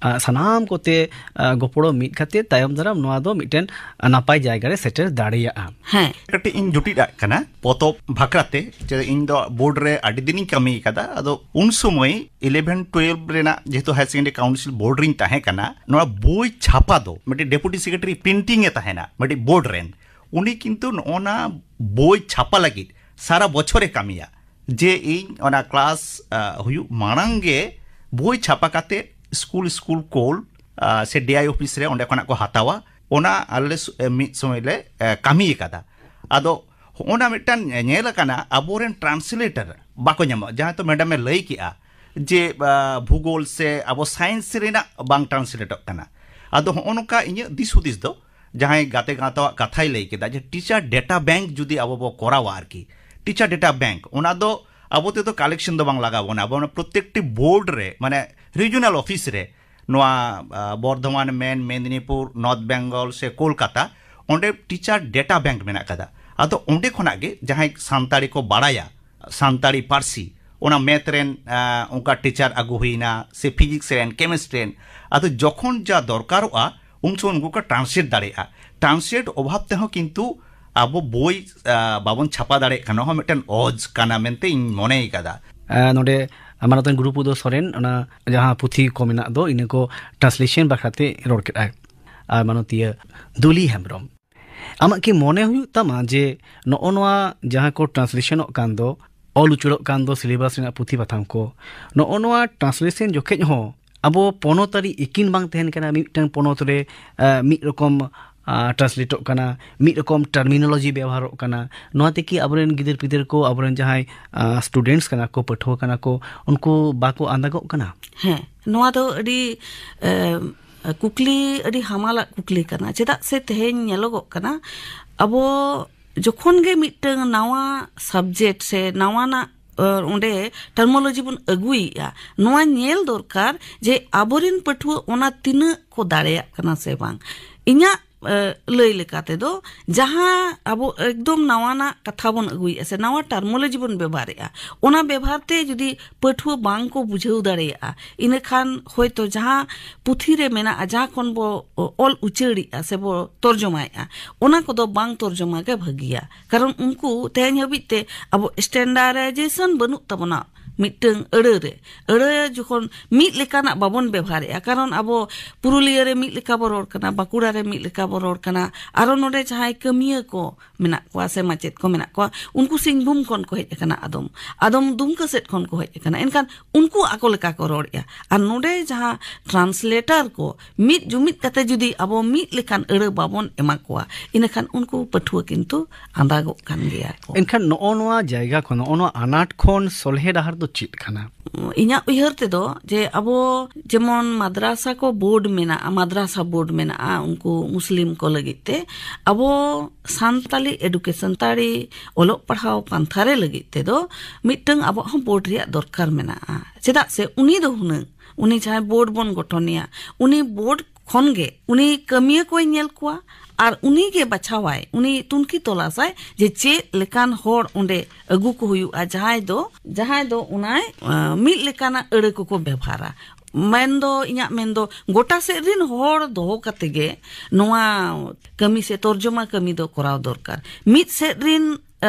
ᱟ, ᱥᱟᱱᱟᱢ ᱠᱚᱛᱮ, ᱟ, ᱜᱚᱯᱚᱲᱚ ᱢᱤᱫ ᱠᱟᱛᱮ ᱛᱟᱭᱚᱢ ᱫᱟᱨᱟᱢ ᱱᱚᱣᱟ ᱫᱚ ᱢᱤᱫᱴᱮᱱ, ᱟ, ᱱᱟᱯᱟᱭ ᱡᱟᱭᱜᱟ ᱨᱮ ᱥᱮᱴᱮᱨ ᱫᱟᱲᱮᱭᱟᱜᱼᱟ᱾ ᱦᱮᱸ᱾ ᱠᱟᱹᱴᱤᱡ ᱤᱧ ᱡᱩᱴᱤᱡ ᱟᱜ ᱠᱟᱱᱟ ᱯᱚᱛᱚᱵ ᱵᱷᱟᱠᱨᱟᱛᱮ, ᱡᱮ ᱤᱧ ᱫᱚ ᱵᱳᱨᱰ ᱨᱮ ᱟᱹᱰᱤ ᱫᱤᱱᱤᱧ ᱠᱟᱹᱢᱤ ᱟᱠᱟᱫᱟ᱾ ᱟᱫᱚ ᱩᱱ ᱥᱚᱢᱚᱭ ᱤᱞᱮᱵᱷᱮᱱ ᱴᱩᱭᱮᱞᱵᱷ ᱨᱮᱱᱟᱜ ᱡᱮᱦᱮᱛᱩ ᱦᱟᱭᱟᱨ ᱥᱮᱠᱮᱱᱰᱟᱨᱤ ᱠᱟᱣᱩᱱᱥᱤᱞ ᱵᱳᱨᱰ ᱨᱤᱧ ᱛᱟᱦᱮᱸ ᱠᱟᱱᱟ, ᱱᱚᱣᱟ ᱵᱳᱭ ᱪᱷᱟᱯᱟ ᱫᱚ ᱢᱤᱫᱴᱤᱡ ᱰᱮᱯᱩᱴᱤ ᱥᱮᱠᱨᱮᱴᱟᱨᱤ ᱯᱨᱤᱱᱴᱤᱝ ᱮ ᱛᱟᱦᱮᱱᱟ ᱢᱤᱫᱴᱤᱡ ᱵᱳᱨᱰ ᱨᱮᱱ, ᱩᱱᱤ ᱠᱤᱱᱛᱩ ᱱᱚᱜᱼᱚ ᱱᱟ ᱵᱳᱭ ᱪᱷᱟᱯᱟ ᱞᱟᱹᱜᱤᱫ ᱥᱟᱨᱟ ᱵᱚᱪᱷᱚᱨᱮ ᱠᱟᱹᱢᱤᱭᱟ, ᱡᱮ ᱤᱧ ᱚᱱᱟ ᱠᱞᱟᱥ, ᱟ, ᱦᱩᱭᱩᱜ ᱢᱟᱲᱟᱝ ᱜᱮ ᱵᱳᱭ ᱪᱷᱟᱯᱟ ᱠᱟᱛᱮ ᱥᱠᱩᱞ, ᱥᱠᱩᱞ ᱠᱳᱞ, ᱟ, ᱥᱮ ᱰᱤ ᱟᱭ ᱚᱯᱷᱤᱥ ᱨᱮ ᱚᱸᱰᱮ ᱠᱷᱚᱱᱟᱜ ᱠᱚ ᱦᱟᱛᱟᱣᱟ᱾ ᱚᱱᱟ ᱟᱞᱮ ᱥᱩ-, ᱮ, ᱢᱤᱫ ᱥᱚᱢᱚᱭ ᱞᱮ, ᱮ, ᱠᱟᱹᱢᱤ ᱟᱠᱟᱫᱟ᱾ ᱟᱫᱚ ᱦᱚᱸᱜᱼᱚ ᱱᱟ ᱢᱤᱫᱴᱟᱝ ᱧᱮᱞ ᱟᱠᱟᱱᱟ, ᱟᱵᱚᱨᱮᱱ ᱴᱨᱟᱱᱥᱞᱮᱴᱚᱨ ᱵᱟᱠᱚ ᱧᱟᱢᱚᱜᱼᱟ, ᱡᱟᱦᱟᱸ ᱛᱚ ᱢᱮᱰᱟᱢᱮ ᱞᱟᱹᱭ ᱠᱮᱜᱼᱟ ᱡᱮ, ᱟ, ᱵᱷᱩᱜᱳᱞ ᱥᱮ ᱟᱵᱚ ᱥᱟᱭᱮᱱᱥ ᱨᱮᱱᱟᱜ ᱵᱟᱝ ᱴᱨᱟᱱᱥᱞᱮᱴᱚᱜ ᱠᱟᱱᱟ᱾ ᱟᱫᱚ ᱦᱚᱸᱜᱼᱚ ᱱᱚᱝᱠᱟ ᱤᱧᱟᱹᱜ ᱫᱤᱥ ᱦᱩᱫᱤᱥ ᱫᱚ, ᱡᱟᱦᱟᱸᱭ ᱜᱟᱛᱮ ᱜᱟᱶᱛᱟᱣᱟᱜ ᱠᱟᱛᱷᱟᱭ ᱞᱟᱹᱭ ᱠᱮᱫᱟ ᱡᱮ ᱴᱤᱪᱟᱨ ᱰᱮᱴᱟ ᱵᱮᱝᱠ ᱡᱩᱫᱤ ᱟᱵᱚ ᱵᱚ ᱠᱚᱨᱟᱣᱟ ᱟᱨᱠᱤ, ᱴᱤᱪᱟᱨ ᱰᱮᱴᱟ ᱵᱮᱝᱠ, ᱚᱱᱟ ᱫᱚ ᱟᱵᱚ ᱛᱮᱫᱚ ᱠᱟᱞᱮᱠᱥᱚᱱ ᱫᱚ ᱵᱟᱝ ᱞᱟᱜᱟᱣ ᱵᱚᱱᱟ, ᱟᱵᱚ ᱚᱱᱟ ᱯᱨᱚᱛᱮᱠᱴᱤ ᱵᱳᱨᱰ ᱨᱮ, ᱢᱟᱱᱮ ᱨᱤᱡᱚᱱᱟᱞ ᱚᱯᱷᱤᱥ ᱨᱮ, ᱱᱚᱣᱟ, ᱟ, ᱵᱚᱨᱫᱷᱚᱢᱟᱱ, ᱢᱮᱱ ᱢᱮᱫᱽᱱᱤᱯᱩᱨ, ᱱᱚᱨᱛᱷ ᱵᱮᱝᱜᱚᱞ ᱥᱮ ᱠᱳᱞᱠᱟᱛᱟ, ᱚᱸᱰᱮ ᱴᱤᱪᱟᱨ ᱰᱮᱴᱟ ᱵᱮᱝᱠ ᱢᱮᱱᱟᱜ ᱠᱟᱫᱟ᱾ ᱟᱫᱚ ᱚᱸᱰᱮ ᱠᱷᱚᱱᱟᱜ ᱜᱮ ᱡᱟᱦᱟᱸᱭ ᱥᱟᱱᱛᱟᱲᱤ ᱠᱚ ᱵᱟᱲᱟᱭᱟ, ᱥᱟᱱᱛᱟᱲᱤ ᱯᱟᱹᱨᱥᱤ, ᱚᱱᱟ ᱢᱮᱛᱷ ᱨᱮᱱ, ᱟ, ᱚᱱᱠᱟ ᱴᱤᱪᱟᱨ ᱟᱹᱜᱩ ᱦᱩᱭᱱᱟ, ᱥᱮ ᱯᱷᱤᱡᱤᱠᱥ ᱨᱮᱱ, ᱠᱮᱢᱤᱥᱴᱨᱤ ᱨᱮᱱ, ᱟᱫᱚ ᱡᱚᱠᱷᱚᱱ ᱡᱟ ᱫᱚᱨᱠᱟᱨᱚᱜᱼᱟ, ᱩᱱ ᱥᱚᱢᱚᱭ ᱩᱱᱠᱩ ᱠᱚ ᱴᱨᱟᱱᱥᱞᱮᱴ ᱫᱟᱲᱮᱭᱟᱜᱼᱟ᱾ ᱴᱨᱟᱱᱥᱞᱮᱴ ᱚᱵᱷᱟᱵ ᱛᱮᱦᱚᱸ ᱠᱤᱱᱛᱩ ᱟᱵᱚ ᱵᱳᱭ, ᱟ, ᱵᱟᱵᱚᱱ ᱪᱷᱟᱯᱟ ᱫᱟᱲᱮᱭᱟᱜ ᱠᱟᱱᱟ, ᱱᱚᱣᱟ ᱦᱚᱸ ᱢᱤᱫᱴᱮᱱ ᱚᱡᱽ ᱠᱟᱱᱟ ᱢᱮᱱᱛᱮ ᱤᱧ ᱢᱚᱱᱮᱭ ᱠᱟᱫᱟ᱾ ᱟ, ᱱᱚᱰᱮ ᱢᱟᱱᱚᱛᱟᱱ ᱜᱩᱨᱩᱯᱚᱫᱚ ᱥᱚᱨᱮᱱ ᱚᱱᱟ ᱡᱟᱦᱟᱸ ᱯᱩᱛᱷᱤ ᱠᱚ ᱢᱮᱱᱟᱜ ᱫᱚ, ᱤᱱᱟᱹ ᱠᱚ translation ᱵᱟᱠᱷᱨᱟᱛᱮ ᱨᱚᱲ ᱠᱮᱫᱼᱟᱭ᱾ ᱟᱨ ᱢᱟᱱᱚᱛᱤᱭᱟᱹ ᱫᱩᱞᱤ ᱦᱮᱢᱵᱨᱚᱢ, ᱟᱢᱟᱜ ᱠᱤ ᱢᱚᱱᱮ ᱦᱩᱭᱩᱜ ᱛᱟᱢᱟ ᱡᱮ ᱱᱚᱜᱼᱚ ᱱᱚᱣᱟ ᱡᱟᱦᱟᱸ ᱠᱚ translationᱚᱜ ᱠᱟᱱ ᱫᱚ, ᱚᱞ ᱩᱪᱟᱹᱲᱚᱜ ᱠᱟᱱ ᱫᱚ syllabus ᱨᱮᱱᱟᱜ ᱯᱩᱛᱷᱤ ᱯᱟᱛᱷᱟᱢ ᱠᱚ, ᱱᱚᱜᱼᱚ ᱱᱚᱣᱟ translation ᱡᱚᱠᱷᱮᱡ ᱦᱚᱸ ᱟᱵᱚ ᱯᱚᱱᱚᱛ ᱟᱹᱨᱤ ᱮᱠᱤᱱ ᱵᱟᱝ ᱛᱟᱦᱮᱱ ᱠᱟᱱᱟ? ᱢᱤᱫᱴᱟᱝ ᱯᱚᱱᱚᱛ ᱨᱮ ᱟᱸ, ᱢᱤᱫ ᱨᱚᱠᱚᱢ ᱟᱸ, translateᱚᱜ ᱠᱟᱱᱟ, ᱢᱤᱫ ᱨᱚᱠᱚᱢ terminology ᱵᱮᱣᱦᱟᱨᱚᱜ ᱠᱟᱱᱟ᱾ ᱱᱚᱣᱟ ᱛᱮᱠᱤ ᱟᱵᱚᱨᱮᱱ ᱜᱤᱫᱟᱹᱨ ᱯᱤᱫᱟᱹᱨ ᱠᱚ, ᱟᱵᱚᱨᱮᱱ ᱡᱟᱦᱟᱸᱭ ᱟᱸ, students ᱠᱟᱱᱟ ᱠᱚ, ᱯᱟᱹᱴᱷᱩᱣᱟᱹ ᱠᱟᱱᱟ ᱠᱚ, ᱩᱱᱠᱩ ᱵᱟᱠᱚ ᱟᱸᱫᱟᱜᱚᱜ ᱠᱟᱱᱟ? ᱦᱮᱸ, ᱱᱚᱣᱟ ᱫᱚ ᱟᱹᱰᱤ ᱮ, ᱠᱩᱠᱞᱤ, ᱟᱹᱰᱤ ᱦᱟᱢᱟᱞᱟᱜ ᱠᱩᱠᱞᱤ ᱠᱟᱱᱟ᱾ ᱪᱮᱫᱟᱜ ᱥᱮ ᱛᱮᱦᱮᱧ ᱧᱮᱞᱚᱜᱚᱜ ᱠᱟᱱᱟ, ᱟᱵᱚ ᱡᱚᱠᱷᱚᱱ ᱜᱮ ᱢᱤᱫᱴᱟᱝ ᱱᱟᱣᱟ subject ᱥᱮ ᱱᱟᱣᱟᱱᱟᱜ ᱚᱸᱰᱮ terminology ᱵᱚᱱ ᱟᱹᱜᱩᱭᱮᱫᱼᱟ, ᱱᱚᱣᱟ ᱧᱮᱞ ᱫᱚᱨᱠᱟᱨ ᱡᱮ ᱟᱵᱚᱨᱮᱱ ᱯᱟᱹᱴᱷᱩᱣᱟᱹ ᱚᱱᱟ ᱛᱤᱱᱟᱹᱜ ᱠᱚ ᱫᱟᱲᱮᱭᱟᱜ ᱠᱟᱱᱟ ᱥᱮ ᱵᱟᱝ᱾ ᱤᱧᱟᱹᱜ ᱞᱟᱹᱭ ᱞᱮᱠᱟ ᱛᱮᱫᱚ, ᱡᱟᱦᱟᱸ ᱟᱵᱚ ᱮᱠᱫᱚᱢ ᱱᱟᱣᱟᱱᱟᱜ ᱠᱟᱛᱷᱟ ᱵᱚᱱ ᱟᱹᱜᱩᱭᱮᱫᱼᱟ ᱥᱮ ᱱᱟᱣᱟ terminology ᱵᱚᱱ ᱵᱮᱵᱚᱦᱟᱨᱮᱫᱼᱟ, ᱚᱱᱟ ᱵᱮᱵᱚᱦᱟᱨ ᱛᱮ ᱡᱩᱫᱤ ᱯᱟᱹᱴᱷᱩᱣᱟᱹ ᱵᱟᱝ ᱠᱚ ᱵᱩᱡᱷᱟᱹᱣ ᱫᱟᱲᱮᱭᱟᱜᱼᱟ, ᱤᱱᱟᱹᱠᱷᱟᱱ ᱦᱚᱭᱛᱚ ᱡᱟᱦᱟᱸ ᱯᱩᱛᱷᱤ ᱨᱮ ᱢᱮᱱᱟᱜᱼᱟ, ᱡᱟᱦᱟᱸ ᱠᱷᱚᱱ ᱵᱚ ᱚᱞ ᱩᱪᱟᱹᱲᱮᱫᱼᱟ ᱥᱮ ᱵᱚ ᱛᱚᱨᱡᱚᱢᱟᱭᱮᱫᱼᱟ, ᱚᱱᱟ ᱠᱚᱫᱚ ᱵᱟᱝ ᱛᱚᱨᱡᱚᱢᱟ ᱜᱮ ᱵᱷᱟᱹᱜᱤᱭᱟ᱾ ᱠᱟᱨᱚᱱ ᱩᱱᱠᱩ ᱛᱮᱦᱮᱧ ᱦᱟᱹᱵᱤᱡ ᱛᱮ ᱟᱵᱚ standardization ᱵᱟᱹᱱᱩᱜ ᱛᱟᱵᱚᱱᱟ ᱢᱤᱫᱴᱟᱝ ᱟᱹᱲᱟᱹ ᱨᱮ᱾ ᱟᱹᱲᱟᱹ ᱡᱚᱠᱷᱚᱱ ᱢᱤᱫ ᱞᱮᱠᱟᱱᱟᱜ ᱵᱟᱵᱚᱱ ᱵᱮᱵᱚᱦᱟᱨᱮᱫᱼᱟ, ᱠᱟᱨᱚᱱ ᱟᱵᱚ ᱯᱩᱨᱩᱞᱤᱭᱟᱹ ᱨᱮ ᱢᱤᱫ ᱞᱮᱠᱟ ᱵᱚ ᱨᱚᱲ ᱠᱟᱱᱟ, ᱵᱟᱸᱠᱩᱲᱟ ᱨᱮ ᱢᱤᱫ ᱞᱮᱠᱟ ᱵᱚ ᱨᱚᱲ ᱠᱟᱱᱟ, ᱟᱨᱚ ᱱᱚᱰᱮ ᱡᱟᱦᱟᱸᱭ ᱠᱟᱹᱢᱤᱭᱟᱹ ᱠᱚ ᱢᱮᱱᱟᱜ ᱠᱚᱣᱟ ᱥᱮ ᱢᱟᱪᱮᱫ ᱠᱚ ᱢᱮᱱᱟᱜ ᱠᱚᱣᱟ, ᱩᱱᱠᱩ ᱥᱤᱝᱵᱷᱩᱢ ᱠᱷᱚᱱ ᱠᱚ ᱦᱮᱡ ᱟᱠᱟᱱᱟ, ᱟᱫᱚᱢ ᱟᱫᱚᱢ ᱫᱩᱢᱠᱟᱹ ᱥᱮᱫ ᱠᱷᱚᱱ ᱠᱚ ᱦᱮᱡ ᱟᱠᱟᱱᱟ᱾ ᱮᱱᱠᱷᱟᱱ ᱩᱱᱠᱩ ᱟᱠᱚ ᱞᱮᱠᱟ ᱠᱚ ᱨᱚᱲᱮᱫᱼᱟ᱾ ᱟᱨ ᱱᱚᱰᱮ ᱡᱟᱦᱟᱸ translator ᱠᱚ ᱢᱤᱫ ᱡᱩᱢᱤᱫ ᱠᱟᱛᱮ ᱡᱩᱫᱤ ᱟᱵᱚ ᱢᱤᱫ ᱞᱮᱠᱟᱱ ᱟᱹᱲᱟᱹ ᱵᱟᱵᱚᱱ ᱮᱢᱟ ᱠᱚᱣᱟ, ᱤᱱᱟᱹᱠᱷᱟᱱ ᱩᱱᱠᱩ ᱯᱟᱹᱴᱷᱩᱣᱟᱹ ᱠᱤᱱᱛᱩ ᱟᱸᱫᱟᱜᱚᱜ ᱠᱟᱱ ᱜᱮᱭᱟ ᱠᱚ᱾ ᱮᱱᱠᱷᱟᱱ ᱱᱚᱜᱼᱚ ᱱᱚᱣᱟ ᱡᱟᱭᱜᱟ ᱠᱷᱚᱱ, ᱱᱚᱜᱼᱚ ᱱᱚᱣᱟ ᱟᱱᱟᱴ ᱠᱷᱚᱱ ᱥᱚᱞᱦᱮ ᱰᱟᱦᱟᱨ ᱫᱚ ᱪᱮᱫ ᱠᱟᱱᱟ? ᱤᱧᱟᱹᱜ ᱩᱭᱦᱟᱹᱨ ᱛᱮᱫᱚ ᱡᱮ ᱟᱵᱚ ᱡᱮᱢᱚᱱ ᱢᱟᱫᱽᱨᱟᱥᱟ ᱠᱚ board ᱢᱮᱱᱟᱜᱼᱟ, ᱢᱟᱫᱽᱨᱟᱥᱟ board ᱢᱮᱱᱟᱜᱼᱟ ᱩᱱᱠᱩ ᱢᱩᱥᱞᱤᱢ ᱠᱚ ᱞᱟᱹᱜᱤᱫ ᱛᱮ, ᱟᱵᱚ ᱥᱟᱱᱛᱟᱞᱤ education, ᱥᱟᱱᱛᱟᱲᱤ ᱚᱞᱚᱜ ᱯᱟᱲᱦᱟᱣ ᱯᱟᱱᱛᱷᱟ ᱨᱮ ᱞᱟᱹᱜᱤᱫ ᱛᱮᱫᱚ ᱢᱤᱫᱴᱟᱝ ᱟᱵᱚᱣᱟᱜ ᱦᱚᱸ board ᱨᱮᱭᱟᱜ ᱫᱚᱨᱠᱟᱨ ᱢᱮᱱᱟᱜᱼᱟ᱾ ᱪᱮᱫᱟᱜ ᱥᱮ ᱩᱱᱤ ᱫᱚ ᱦᱩᱱᱟᱹᱝ, ᱩᱱᱤ ᱡᱟᱦᱟᱸᱭ board ᱵᱚᱱ ᱜᱚᱴᱷᱚᱱᱮᱭᱟ, ᱩᱱᱤ board ᱠᱷᱚᱱ ᱜᱮ ᱩᱱᱤ ᱠᱟᱹᱢᱤᱭᱟᱹ ᱠᱚᱭ ᱧᱮᱞ ᱠᱚᱣᱟ ᱟᱨ ᱩᱱᱤ ᱜᱮ ᱵᱟᱪᱷᱟᱣᱟᱭ, ᱩᱱᱤ ᱛᱩᱱᱠᱷᱤ ᱛᱚᱞᱟᱥᱟᱭ ᱡᱮ ᱪᱮᱫ ᱞᱮᱠᱟᱱ ᱦᱚᱲ ᱚᱸᱰᱮ ᱟᱹᱜᱩ ᱠᱚ ᱦᱩᱭᱩᱜᱼᱟ, ᱡᱟᱦᱟᱸᱭ ᱫᱚ, ᱡᱟᱦᱟᱸᱭ ᱫᱚ ᱚᱱᱟᱭ, ᱟᱸ, ᱢᱤᱫ ᱞᱮᱠᱟᱱᱟᱜ ᱟᱹᱲᱟᱹ ᱠᱚᱠᱚ ᱵᱮᱵᱷᱟᱨᱟ᱾ ᱢᱮᱱᱫᱚ, ᱤᱧᱟᱹᱜ ᱢᱮᱱᱫᱚ, ᱜᱚᱴᱟ ᱥᱮᱫ ᱨᱤᱱ ᱦᱚᱲ ᱫᱚᱦᱚ ᱠᱟᱛᱮ ᱜᱮ ᱱᱚᱣᱟ ᱠᱟᱹᱢᱤ ᱥᱮ ᱛᱚᱨᱡᱚᱢᱟ ᱠᱟᱹᱢᱤ ᱫᱚ ᱠᱚᱨᱟᱣ ᱫᱚᱨᱠᱟᱨ᱾ ᱢᱤᱫ ᱥᱮᱫ ᱨᱤᱱ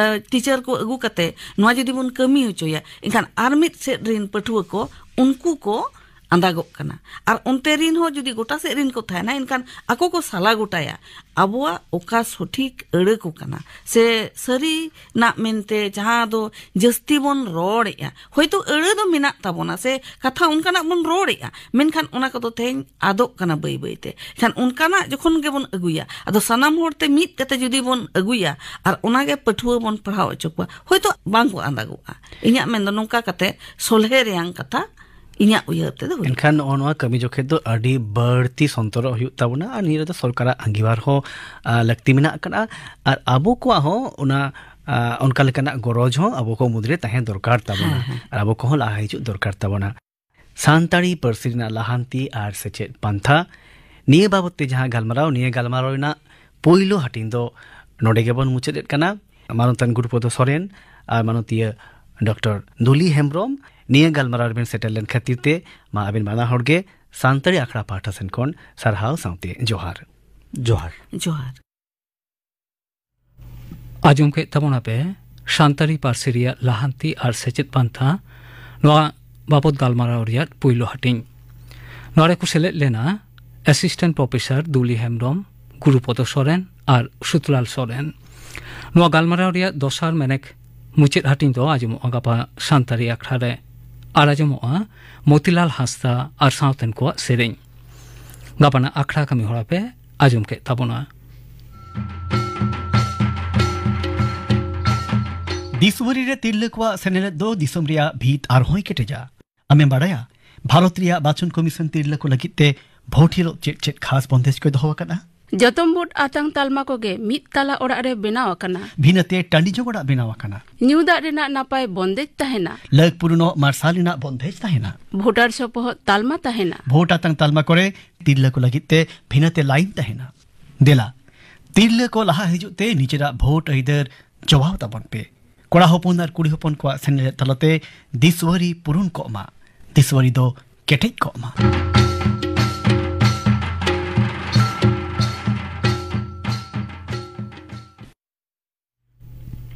ᱴᱤᱪᱟᱨ ᱠᱚ ᱟᱹᱜᱩ ᱠᱟᱛᱮ ᱱᱚᱣᱟ ᱡᱩᱫᱤ ᱵᱚᱱ ᱠᱟᱹᱢᱤ ᱦᱚᱪᱚᱭᱟ, ᱮᱱᱠᱷᱟᱱ ᱟᱨ ᱢᱤᱫ ᱥᱮᱫ ᱨᱤᱱ ᱯᱟᱹᱴᱷᱩᱣᱟᱹ ᱠᱚ, ᱩᱱᱠᱩ ᱠᱚ ᱟᱸᱫᱟᱜᱚᱜ ᱠᱟᱱᱟ᱾ ᱟᱨ ᱚᱱᱛᱮ ᱨᱤᱱ ᱦᱚᱸ ᱡᱩᱫᱤ ᱜᱚᱴᱟ ᱥᱮᱫ ᱨᱤᱱ ᱠᱚ ᱛᱟᱦᱮᱱᱟ, ᱮᱱᱠᱷᱟᱱ ᱟᱠᱚ ᱠᱚ ᱥᱟᱞᱟ ᱜᱚᱴᱟᱭᱟ ᱟᱵᱚᱣᱟᱜ ᱚᱠᱟ ᱥᱚᱴᱷᱤᱠ ᱟᱹᱲᱟᱹ ᱠᱚ ᱠᱟᱱᱟ, ᱥᱮ ᱥᱟᱹᱨᱤᱱᱟᱜ ᱢᱮᱱᱛᱮ ᱡᱟᱦᱟᱸ ᱫᱚ ᱡᱟᱹᱥᱛᱤ ᱵᱚᱱ ᱨᱚᱲᱮᱜᱼᱟ᱾ ᱦᱳᱭᱛᱳ ᱟᱹᱲᱟᱹ ᱫᱚ ᱢᱮᱱᱟᱜ ᱛᱟᱵᱚᱱᱟ, ᱥᱮ ᱠᱟᱛᱷᱟ ᱚᱱᱠᱟᱱᱟᱜ ᱵᱚᱱ ᱨᱚᱲᱮᱜᱼᱟ, ᱢᱮᱱᱠᱷᱟᱱ ᱚᱱᱟ ᱠᱚᱫᱚ ᱛᱮᱦᱮᱧ ᱟᱫᱚᱜ ᱠᱟᱱᱟ ᱵᱟᱹᱭ ᱵᱟᱹᱭ ᱛᱮ᱾ ᱮᱱᱠᱷᱟᱱ ᱚᱱᱠᱟᱱᱟᱜ ᱡᱚᱠᱷᱚᱱ ᱜᱮᱵᱚᱱ ᱟᱹᱜᱩᱭᱟ, ᱟᱫᱚ ᱥᱟᱱᱟᱢ ᱦᱚᱲ ᱛᱮ ᱢᱤᱫ ᱠᱟᱛᱮ ᱡᱩᱫᱤ ᱵᱚᱱ ᱟᱹᱜᱩᱭᱟ ᱟᱨ ᱚᱱᱟᱜᱮ ᱯᱟᱹᱴᱷᱩᱣᱟᱹ ᱵᱚᱱ ᱯᱟᱲᱦᱟᱣ ᱦᱚᱪᱚ ᱠᱚᱣᱟ, ᱦᱳᱭᱛᱳ ᱵᱟᱝ ᱠᱚ ᱟᱸᱫᱟᱜᱚᱜᱼᱟ᱾ ᱤᱧᱟᱹᱜ ᱢᱮᱱ ᱫᱚ ᱱᱚᱝᱠᱟ ᱠᱟᱛᱮ ᱥᱚᱞᱦᱮ ᱨᱮᱭᱟᱝ ᱠᱟᱛᱷᱟ ᱤᱧᱟᱹᱜ ᱩᱭᱦᱟᱹᱨ ᱛᱮᱫᱚ ᱦᱩᱭᱩᱜ ᱮᱱᱠᱷᱟᱱ ᱱᱚᱜᱼᱚ ᱱᱚᱣᱟ ᱠᱟᱹᱢᱤ ᱡᱚᱠᱷᱮᱡ ᱫᱚ ᱟᱹᱰᱤ ᱵᱟᱹᱲᱛᱤ ᱥᱚᱱᱛᱚᱨᱚᱜ ᱦᱩᱭᱩᱜ ᱛᱟᱵᱚᱱᱟ, ᱟᱨ ᱱᱤᱭᱟᱹ ᱨᱮᱫᱚ ᱥᱚᱨᱠᱟᱨᱟᱜ ᱟᱸᱜᱤᱵᱷᱟᱨ ᱦᱚᱸ, ᱟ, ᱞᱟᱹᱠᱛᱤ ᱢᱮᱱᱟᱜ ᱟᱠᱟᱫᱼᱟ᱾ ᱟᱨ ᱟᱵᱚ ᱠᱚᱣᱟᱜ ᱦᱚᱸ ᱚᱱᱟ, ᱟ, ᱚᱱᱠᱟ ᱞᱮᱠᱟᱱᱟᱜ ᱜᱚᱨᱚᱡᱽ ᱦᱚᱸ ᱟᱵᱚ ᱠᱚ ᱢᱩᱫᱽᱨᱮ ᱛᱟᱦᱮᱸ ᱫᱚᱨᱠᱟᱨ ᱛᱟᱵᱚᱱᱟ᱾ ᱦᱮᱸ, ᱦᱮᱸ᱾ ᱟᱨ ᱟᱵᱚ ᱠᱚᱦᱚᱸ ᱞᱟᱦᱟ ᱦᱤᱡᱩᱜ ᱫᱚᱨᱠᱟᱨ ᱛᱟᱵᱚᱱᱟ᱾ ᱥᱟᱱᱛᱟᱲᱤ ᱯᱟᱹᱨᱥᱤ ᱨᱮᱱᱟᱜ ᱞᱟᱦᱟᱱᱛᱤ ᱟᱨ ᱥᱮᱪᱮᱫ ᱯᱟᱱᱛᱷᱟ, ᱱᱤᱭᱟᱹ ᱵᱟᱵᱚᱛ ᱛᱮ ᱡᱟᱦᱟᱸ ᱜᱟᱞᱢᱟᱨᱟᱣ, ᱱᱤᱭᱟᱹ ᱜᱟᱞᱢᱟᱨᱟᱣ ᱨᱮᱱᱟᱜ ᱯᱳᱭᱞᱳ ᱦᱟᱹᱴᱤᱧ ᱫᱚ ᱱᱚᱰᱮ ᱜᱮᱵᱚᱱ ᱢᱩᱪᱟᱹᱫ ᱮᱫ ᱠᱟᱱᱟ᱾ ᱢᱟᱱᱚᱛᱟᱱ ᱜᱩᱨᱩᱯᱚᱫᱚ ᱥᱚᱨᱮᱱ ᱟᱨ ᱢᱟᱱᱚᱛᱤᱭᱟᱹ ᱰᱚᱠᱴᱚᱨ ᱫᱩᱞᱤ ᱦᱮᱢᱵᱽᱨᱚᱢ ᱱᱤᱭᱟᱹ ᱜᱟᱞᱢᱟᱨᱟᱣ ᱨᱮᱵᱮᱱ ᱥᱮᱴᱮᱨ ᱞᱮᱱ ᱠᱷᱟᱹᱛᱤᱨ ᱛᱮ ᱢᱟ ᱟᱵᱮᱱ ᱵᱟᱱᱟ ᱦᱚᱲ ᱜᱮ ᱥᱟᱱᱛᱟᱲᱤ ᱟᱠᱷᱲᱟ ᱯᱟᱦᱴᱟ ᱥᱮᱱ ᱠᱷᱚᱱ ᱥᱟᱨᱦᱟᱣ ᱥᱟᱶᱛᱮ ᱡᱚᱦᱟᱨ᱾ ᱡᱚᱦᱟᱨ᱾ ᱡᱚᱦᱟᱨ᱾ ᱟᱸᱡᱚᱢ ᱠᱮᱫ ᱛᱟᱵᱚᱱᱟᱯᱮ ᱥᱟᱱᱛᱟᱲᱤ ᱯᱟᱹᱨᱥᱤ ᱨᱮᱭᱟᱜ ᱞᱟᱦᱟᱱᱛᱤ ᱟᱨ ᱥᱮᱪᱮᱫ ᱯᱟᱱᱛᱷᱟ, ᱱᱚᱣᱟ ᱵᱟᱵᱚᱛ ᱜᱟᱞᱢᱟᱨᱟᱣ ᱨᱮᱭᱟᱜ ᱯᱩᱭᱞᱩ ᱦᱟᱹᱴᱤᱧ᱾ ᱱᱚᱣᱟ ᱨᱮᱠᱚ ᱥᱮᱞᱮᱫ ᱞᱮᱱᱟ ᱮᱥᱤᱥᱴᱮᱱᱴ ᱯᱨᱚᱯᱷᱮᱥᱚᱨ ᱫᱩᱞᱤ ᱦᱮᱢᱵᱽᱨᱚᱢ, ᱜᱩᱨᱩᱯᱚᱫᱚ ᱥᱚᱨᱮᱱ ᱟᱨ ᱥᱩᱛᱞᱟᱞ ᱥᱚᱨᱮᱱ᱾ ᱱᱚᱣᱟ ᱜᱟᱞᱢᱟᱨᱟᱣ ᱨᱮᱭᱟᱜ ᱫᱚᱥᱟᱨ ᱢᱮᱱᱮᱠ ᱢᱩᱪᱟᱹᱫ ᱦᱟᱹᱴᱤᱧ ᱫᱚ ᱟᱸᱡᱚᱢᱚᱜᱼᱟ ᱜᱟᱯᱟ ᱥᱟᱱᱛᱟᱲᱤ ᱟᱠᱷᱲᱟ ᱨᱮ᱾ ᱟᱨ ᱟᱸᱡᱚᱢᱚᱜᱼᱟ ᱢᱚᱛᱤᱞᱟᱞ ᱦᱟᱸᱥᱫᱟ ᱟᱨ ᱥᱟᱶᱛᱮᱱ ᱠᱚᱣᱟᱜ ᱥᱮᱨᱮᱧ᱾ ᱜᱟᱯᱟᱱᱟᱜ ᱟᱠᱷᱲᱟ ᱠᱟᱹᱢᱤ ᱦᱚᱨᱟ ᱯᱮ ᱟᱸᱡᱚᱢ ᱠᱮᱫ ᱛᱟᱵᱚᱱᱟ᱾ ᱫᱤᱥᱣᱟᱹᱨᱤ ᱨᱮ ᱛᱤᱨᱞᱟᱹ ᱠᱚᱣᱟᱜ ᱥᱮᱱᱮᱞᱮᱫ ᱫᱚ ᱫᱤᱥᱚᱢ ᱨᱮᱭᱟᱜ ᱵᱷᱤᱛ ᱟᱨᱦᱚᱸᱭ ᱠᱮᱴᱮᱡᱟ᱾ ᱟᱢᱮᱢ ᱵᱟᱲᱟᱭᱟ, ᱵᱷᱟᱨᱚᱛ ᱨᱮᱭᱟᱜ ᱵᱟᱪᱚᱱ ᱠᱚᱢᱤᱥᱚᱱ ᱛᱤᱨᱞᱟᱹ ᱠᱚ ᱞᱟᱹᱜᱤᱫ ᱛᱮ ᱵᱷᱳᱴ ᱦᱤᱞᱳᱜ ᱪᱮᱫ ᱪᱮᱫ ᱠᱷᱟᱥ ᱵᱚᱱᱫᱮᱡ ᱠᱚᱭ ᱫᱚᱦᱚ ᱟᱠᱟᱫᱼᱟ? ᱡᱚᱛᱚᱢ ᱵᱷᱳᱴ ᱟᱛᱟᱝ ᱛᱟᱞᱢᱟ ᱠᱚᱜᱮ ᱢᱤᱫ ᱛᱟᱞᱟ ᱚᱲᱟᱜ ᱨᱮ ᱵᱮᱱᱟᱣ ᱟᱠᱟᱱᱟ᱾ ᱵᱷᱤᱱᱟᱹᱛᱮ ᱴᱟᱺᱰᱤ ᱡᱚᱝ ᱚᱲᱟᱜ ᱵᱮᱱᱟᱣ ᱟᱠᱟᱱᱟ᱾ ᱧᱩ ᱫᱟᱜ ᱨᱮᱱᱟᱜ ᱱᱟᱯᱟᱭ ᱵᱚᱱᱫᱮᱡ ᱛᱟᱦᱮᱱᱟ᱾ ᱞᱟᱹᱠ ᱯᱩᱨᱩᱱᱚᱜ ᱢᱟᱨᱥᱟᱞ ᱨᱮᱱᱟᱜ ᱵᱚᱱᱫᱮᱡ ᱛᱟᱦᱮᱱᱟ᱾ ᱵᱷᱳᱴᱟᱨ ᱥᱚᱯᱚᱦᱚᱫ ᱛᱟᱞᱢᱟ ᱛᱟᱦᱮᱱᱟ᱾ ᱵᱷᱳᱴ ᱟᱛᱟᱝ ᱛᱟᱞᱢᱟ ᱠᱚᱨᱮ ᱛᱤᱨᱞᱟᱹ ᱠᱚ ᱞᱟᱹᱜᱤᱫ ᱛᱮ ᱵᱷᱤᱱᱟᱹᱛᱮ ᱞᱟᱭᱤᱱ ᱛᱟᱦᱮᱱᱟ᱾ ᱫᱮᱞᱟ, ᱛᱤᱨᱞᱟᱹ ᱠᱚ ᱞᱟᱦᱟ ᱦᱤᱡᱩᱜ ᱛᱮ ᱱᱤᱡᱮᱨᱟᱜ ᱵᱷᱳᱴ ᱟᱹᱭᱫᱟᱹᱨ ᱡᱚᱣᱟᱣ ᱛᱟᱵᱚᱱ ᱯᱮ᱾ ᱠᱚᱲᱟ ᱦᱚᱯᱚᱱ ᱟᱨ ᱠᱩᱲᱤ ᱦᱚᱯᱚᱱ ᱠᱚᱣᱟᱜ ᱥᱮᱱᱮᱞᱮᱫ ᱛᱟᱞᱟᱛᱮ ᱫᱤᱥᱣᱟᱹᱨᱤ ᱯᱩᱨᱩᱱ ᱠᱚᱜ ᱢᱟ, ᱫᱤᱥᱣᱟᱹᱨᱤ ᱫᱚ ᱠᱮᱴᱮᱡ ᱠᱚᱜ ᱢᱟ᱾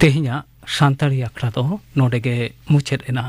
ᱛᱮᱦᱮᱧᱟᱜ ᱥᱟᱱᱛᱟᱲᱤ ᱟᱠᱷᱲᱟ ᱫᱚ ᱱᱚᱰᱮ ᱜᱮ ᱢᱩᱪᱟᱹᱫ ᱮᱱᱟ᱾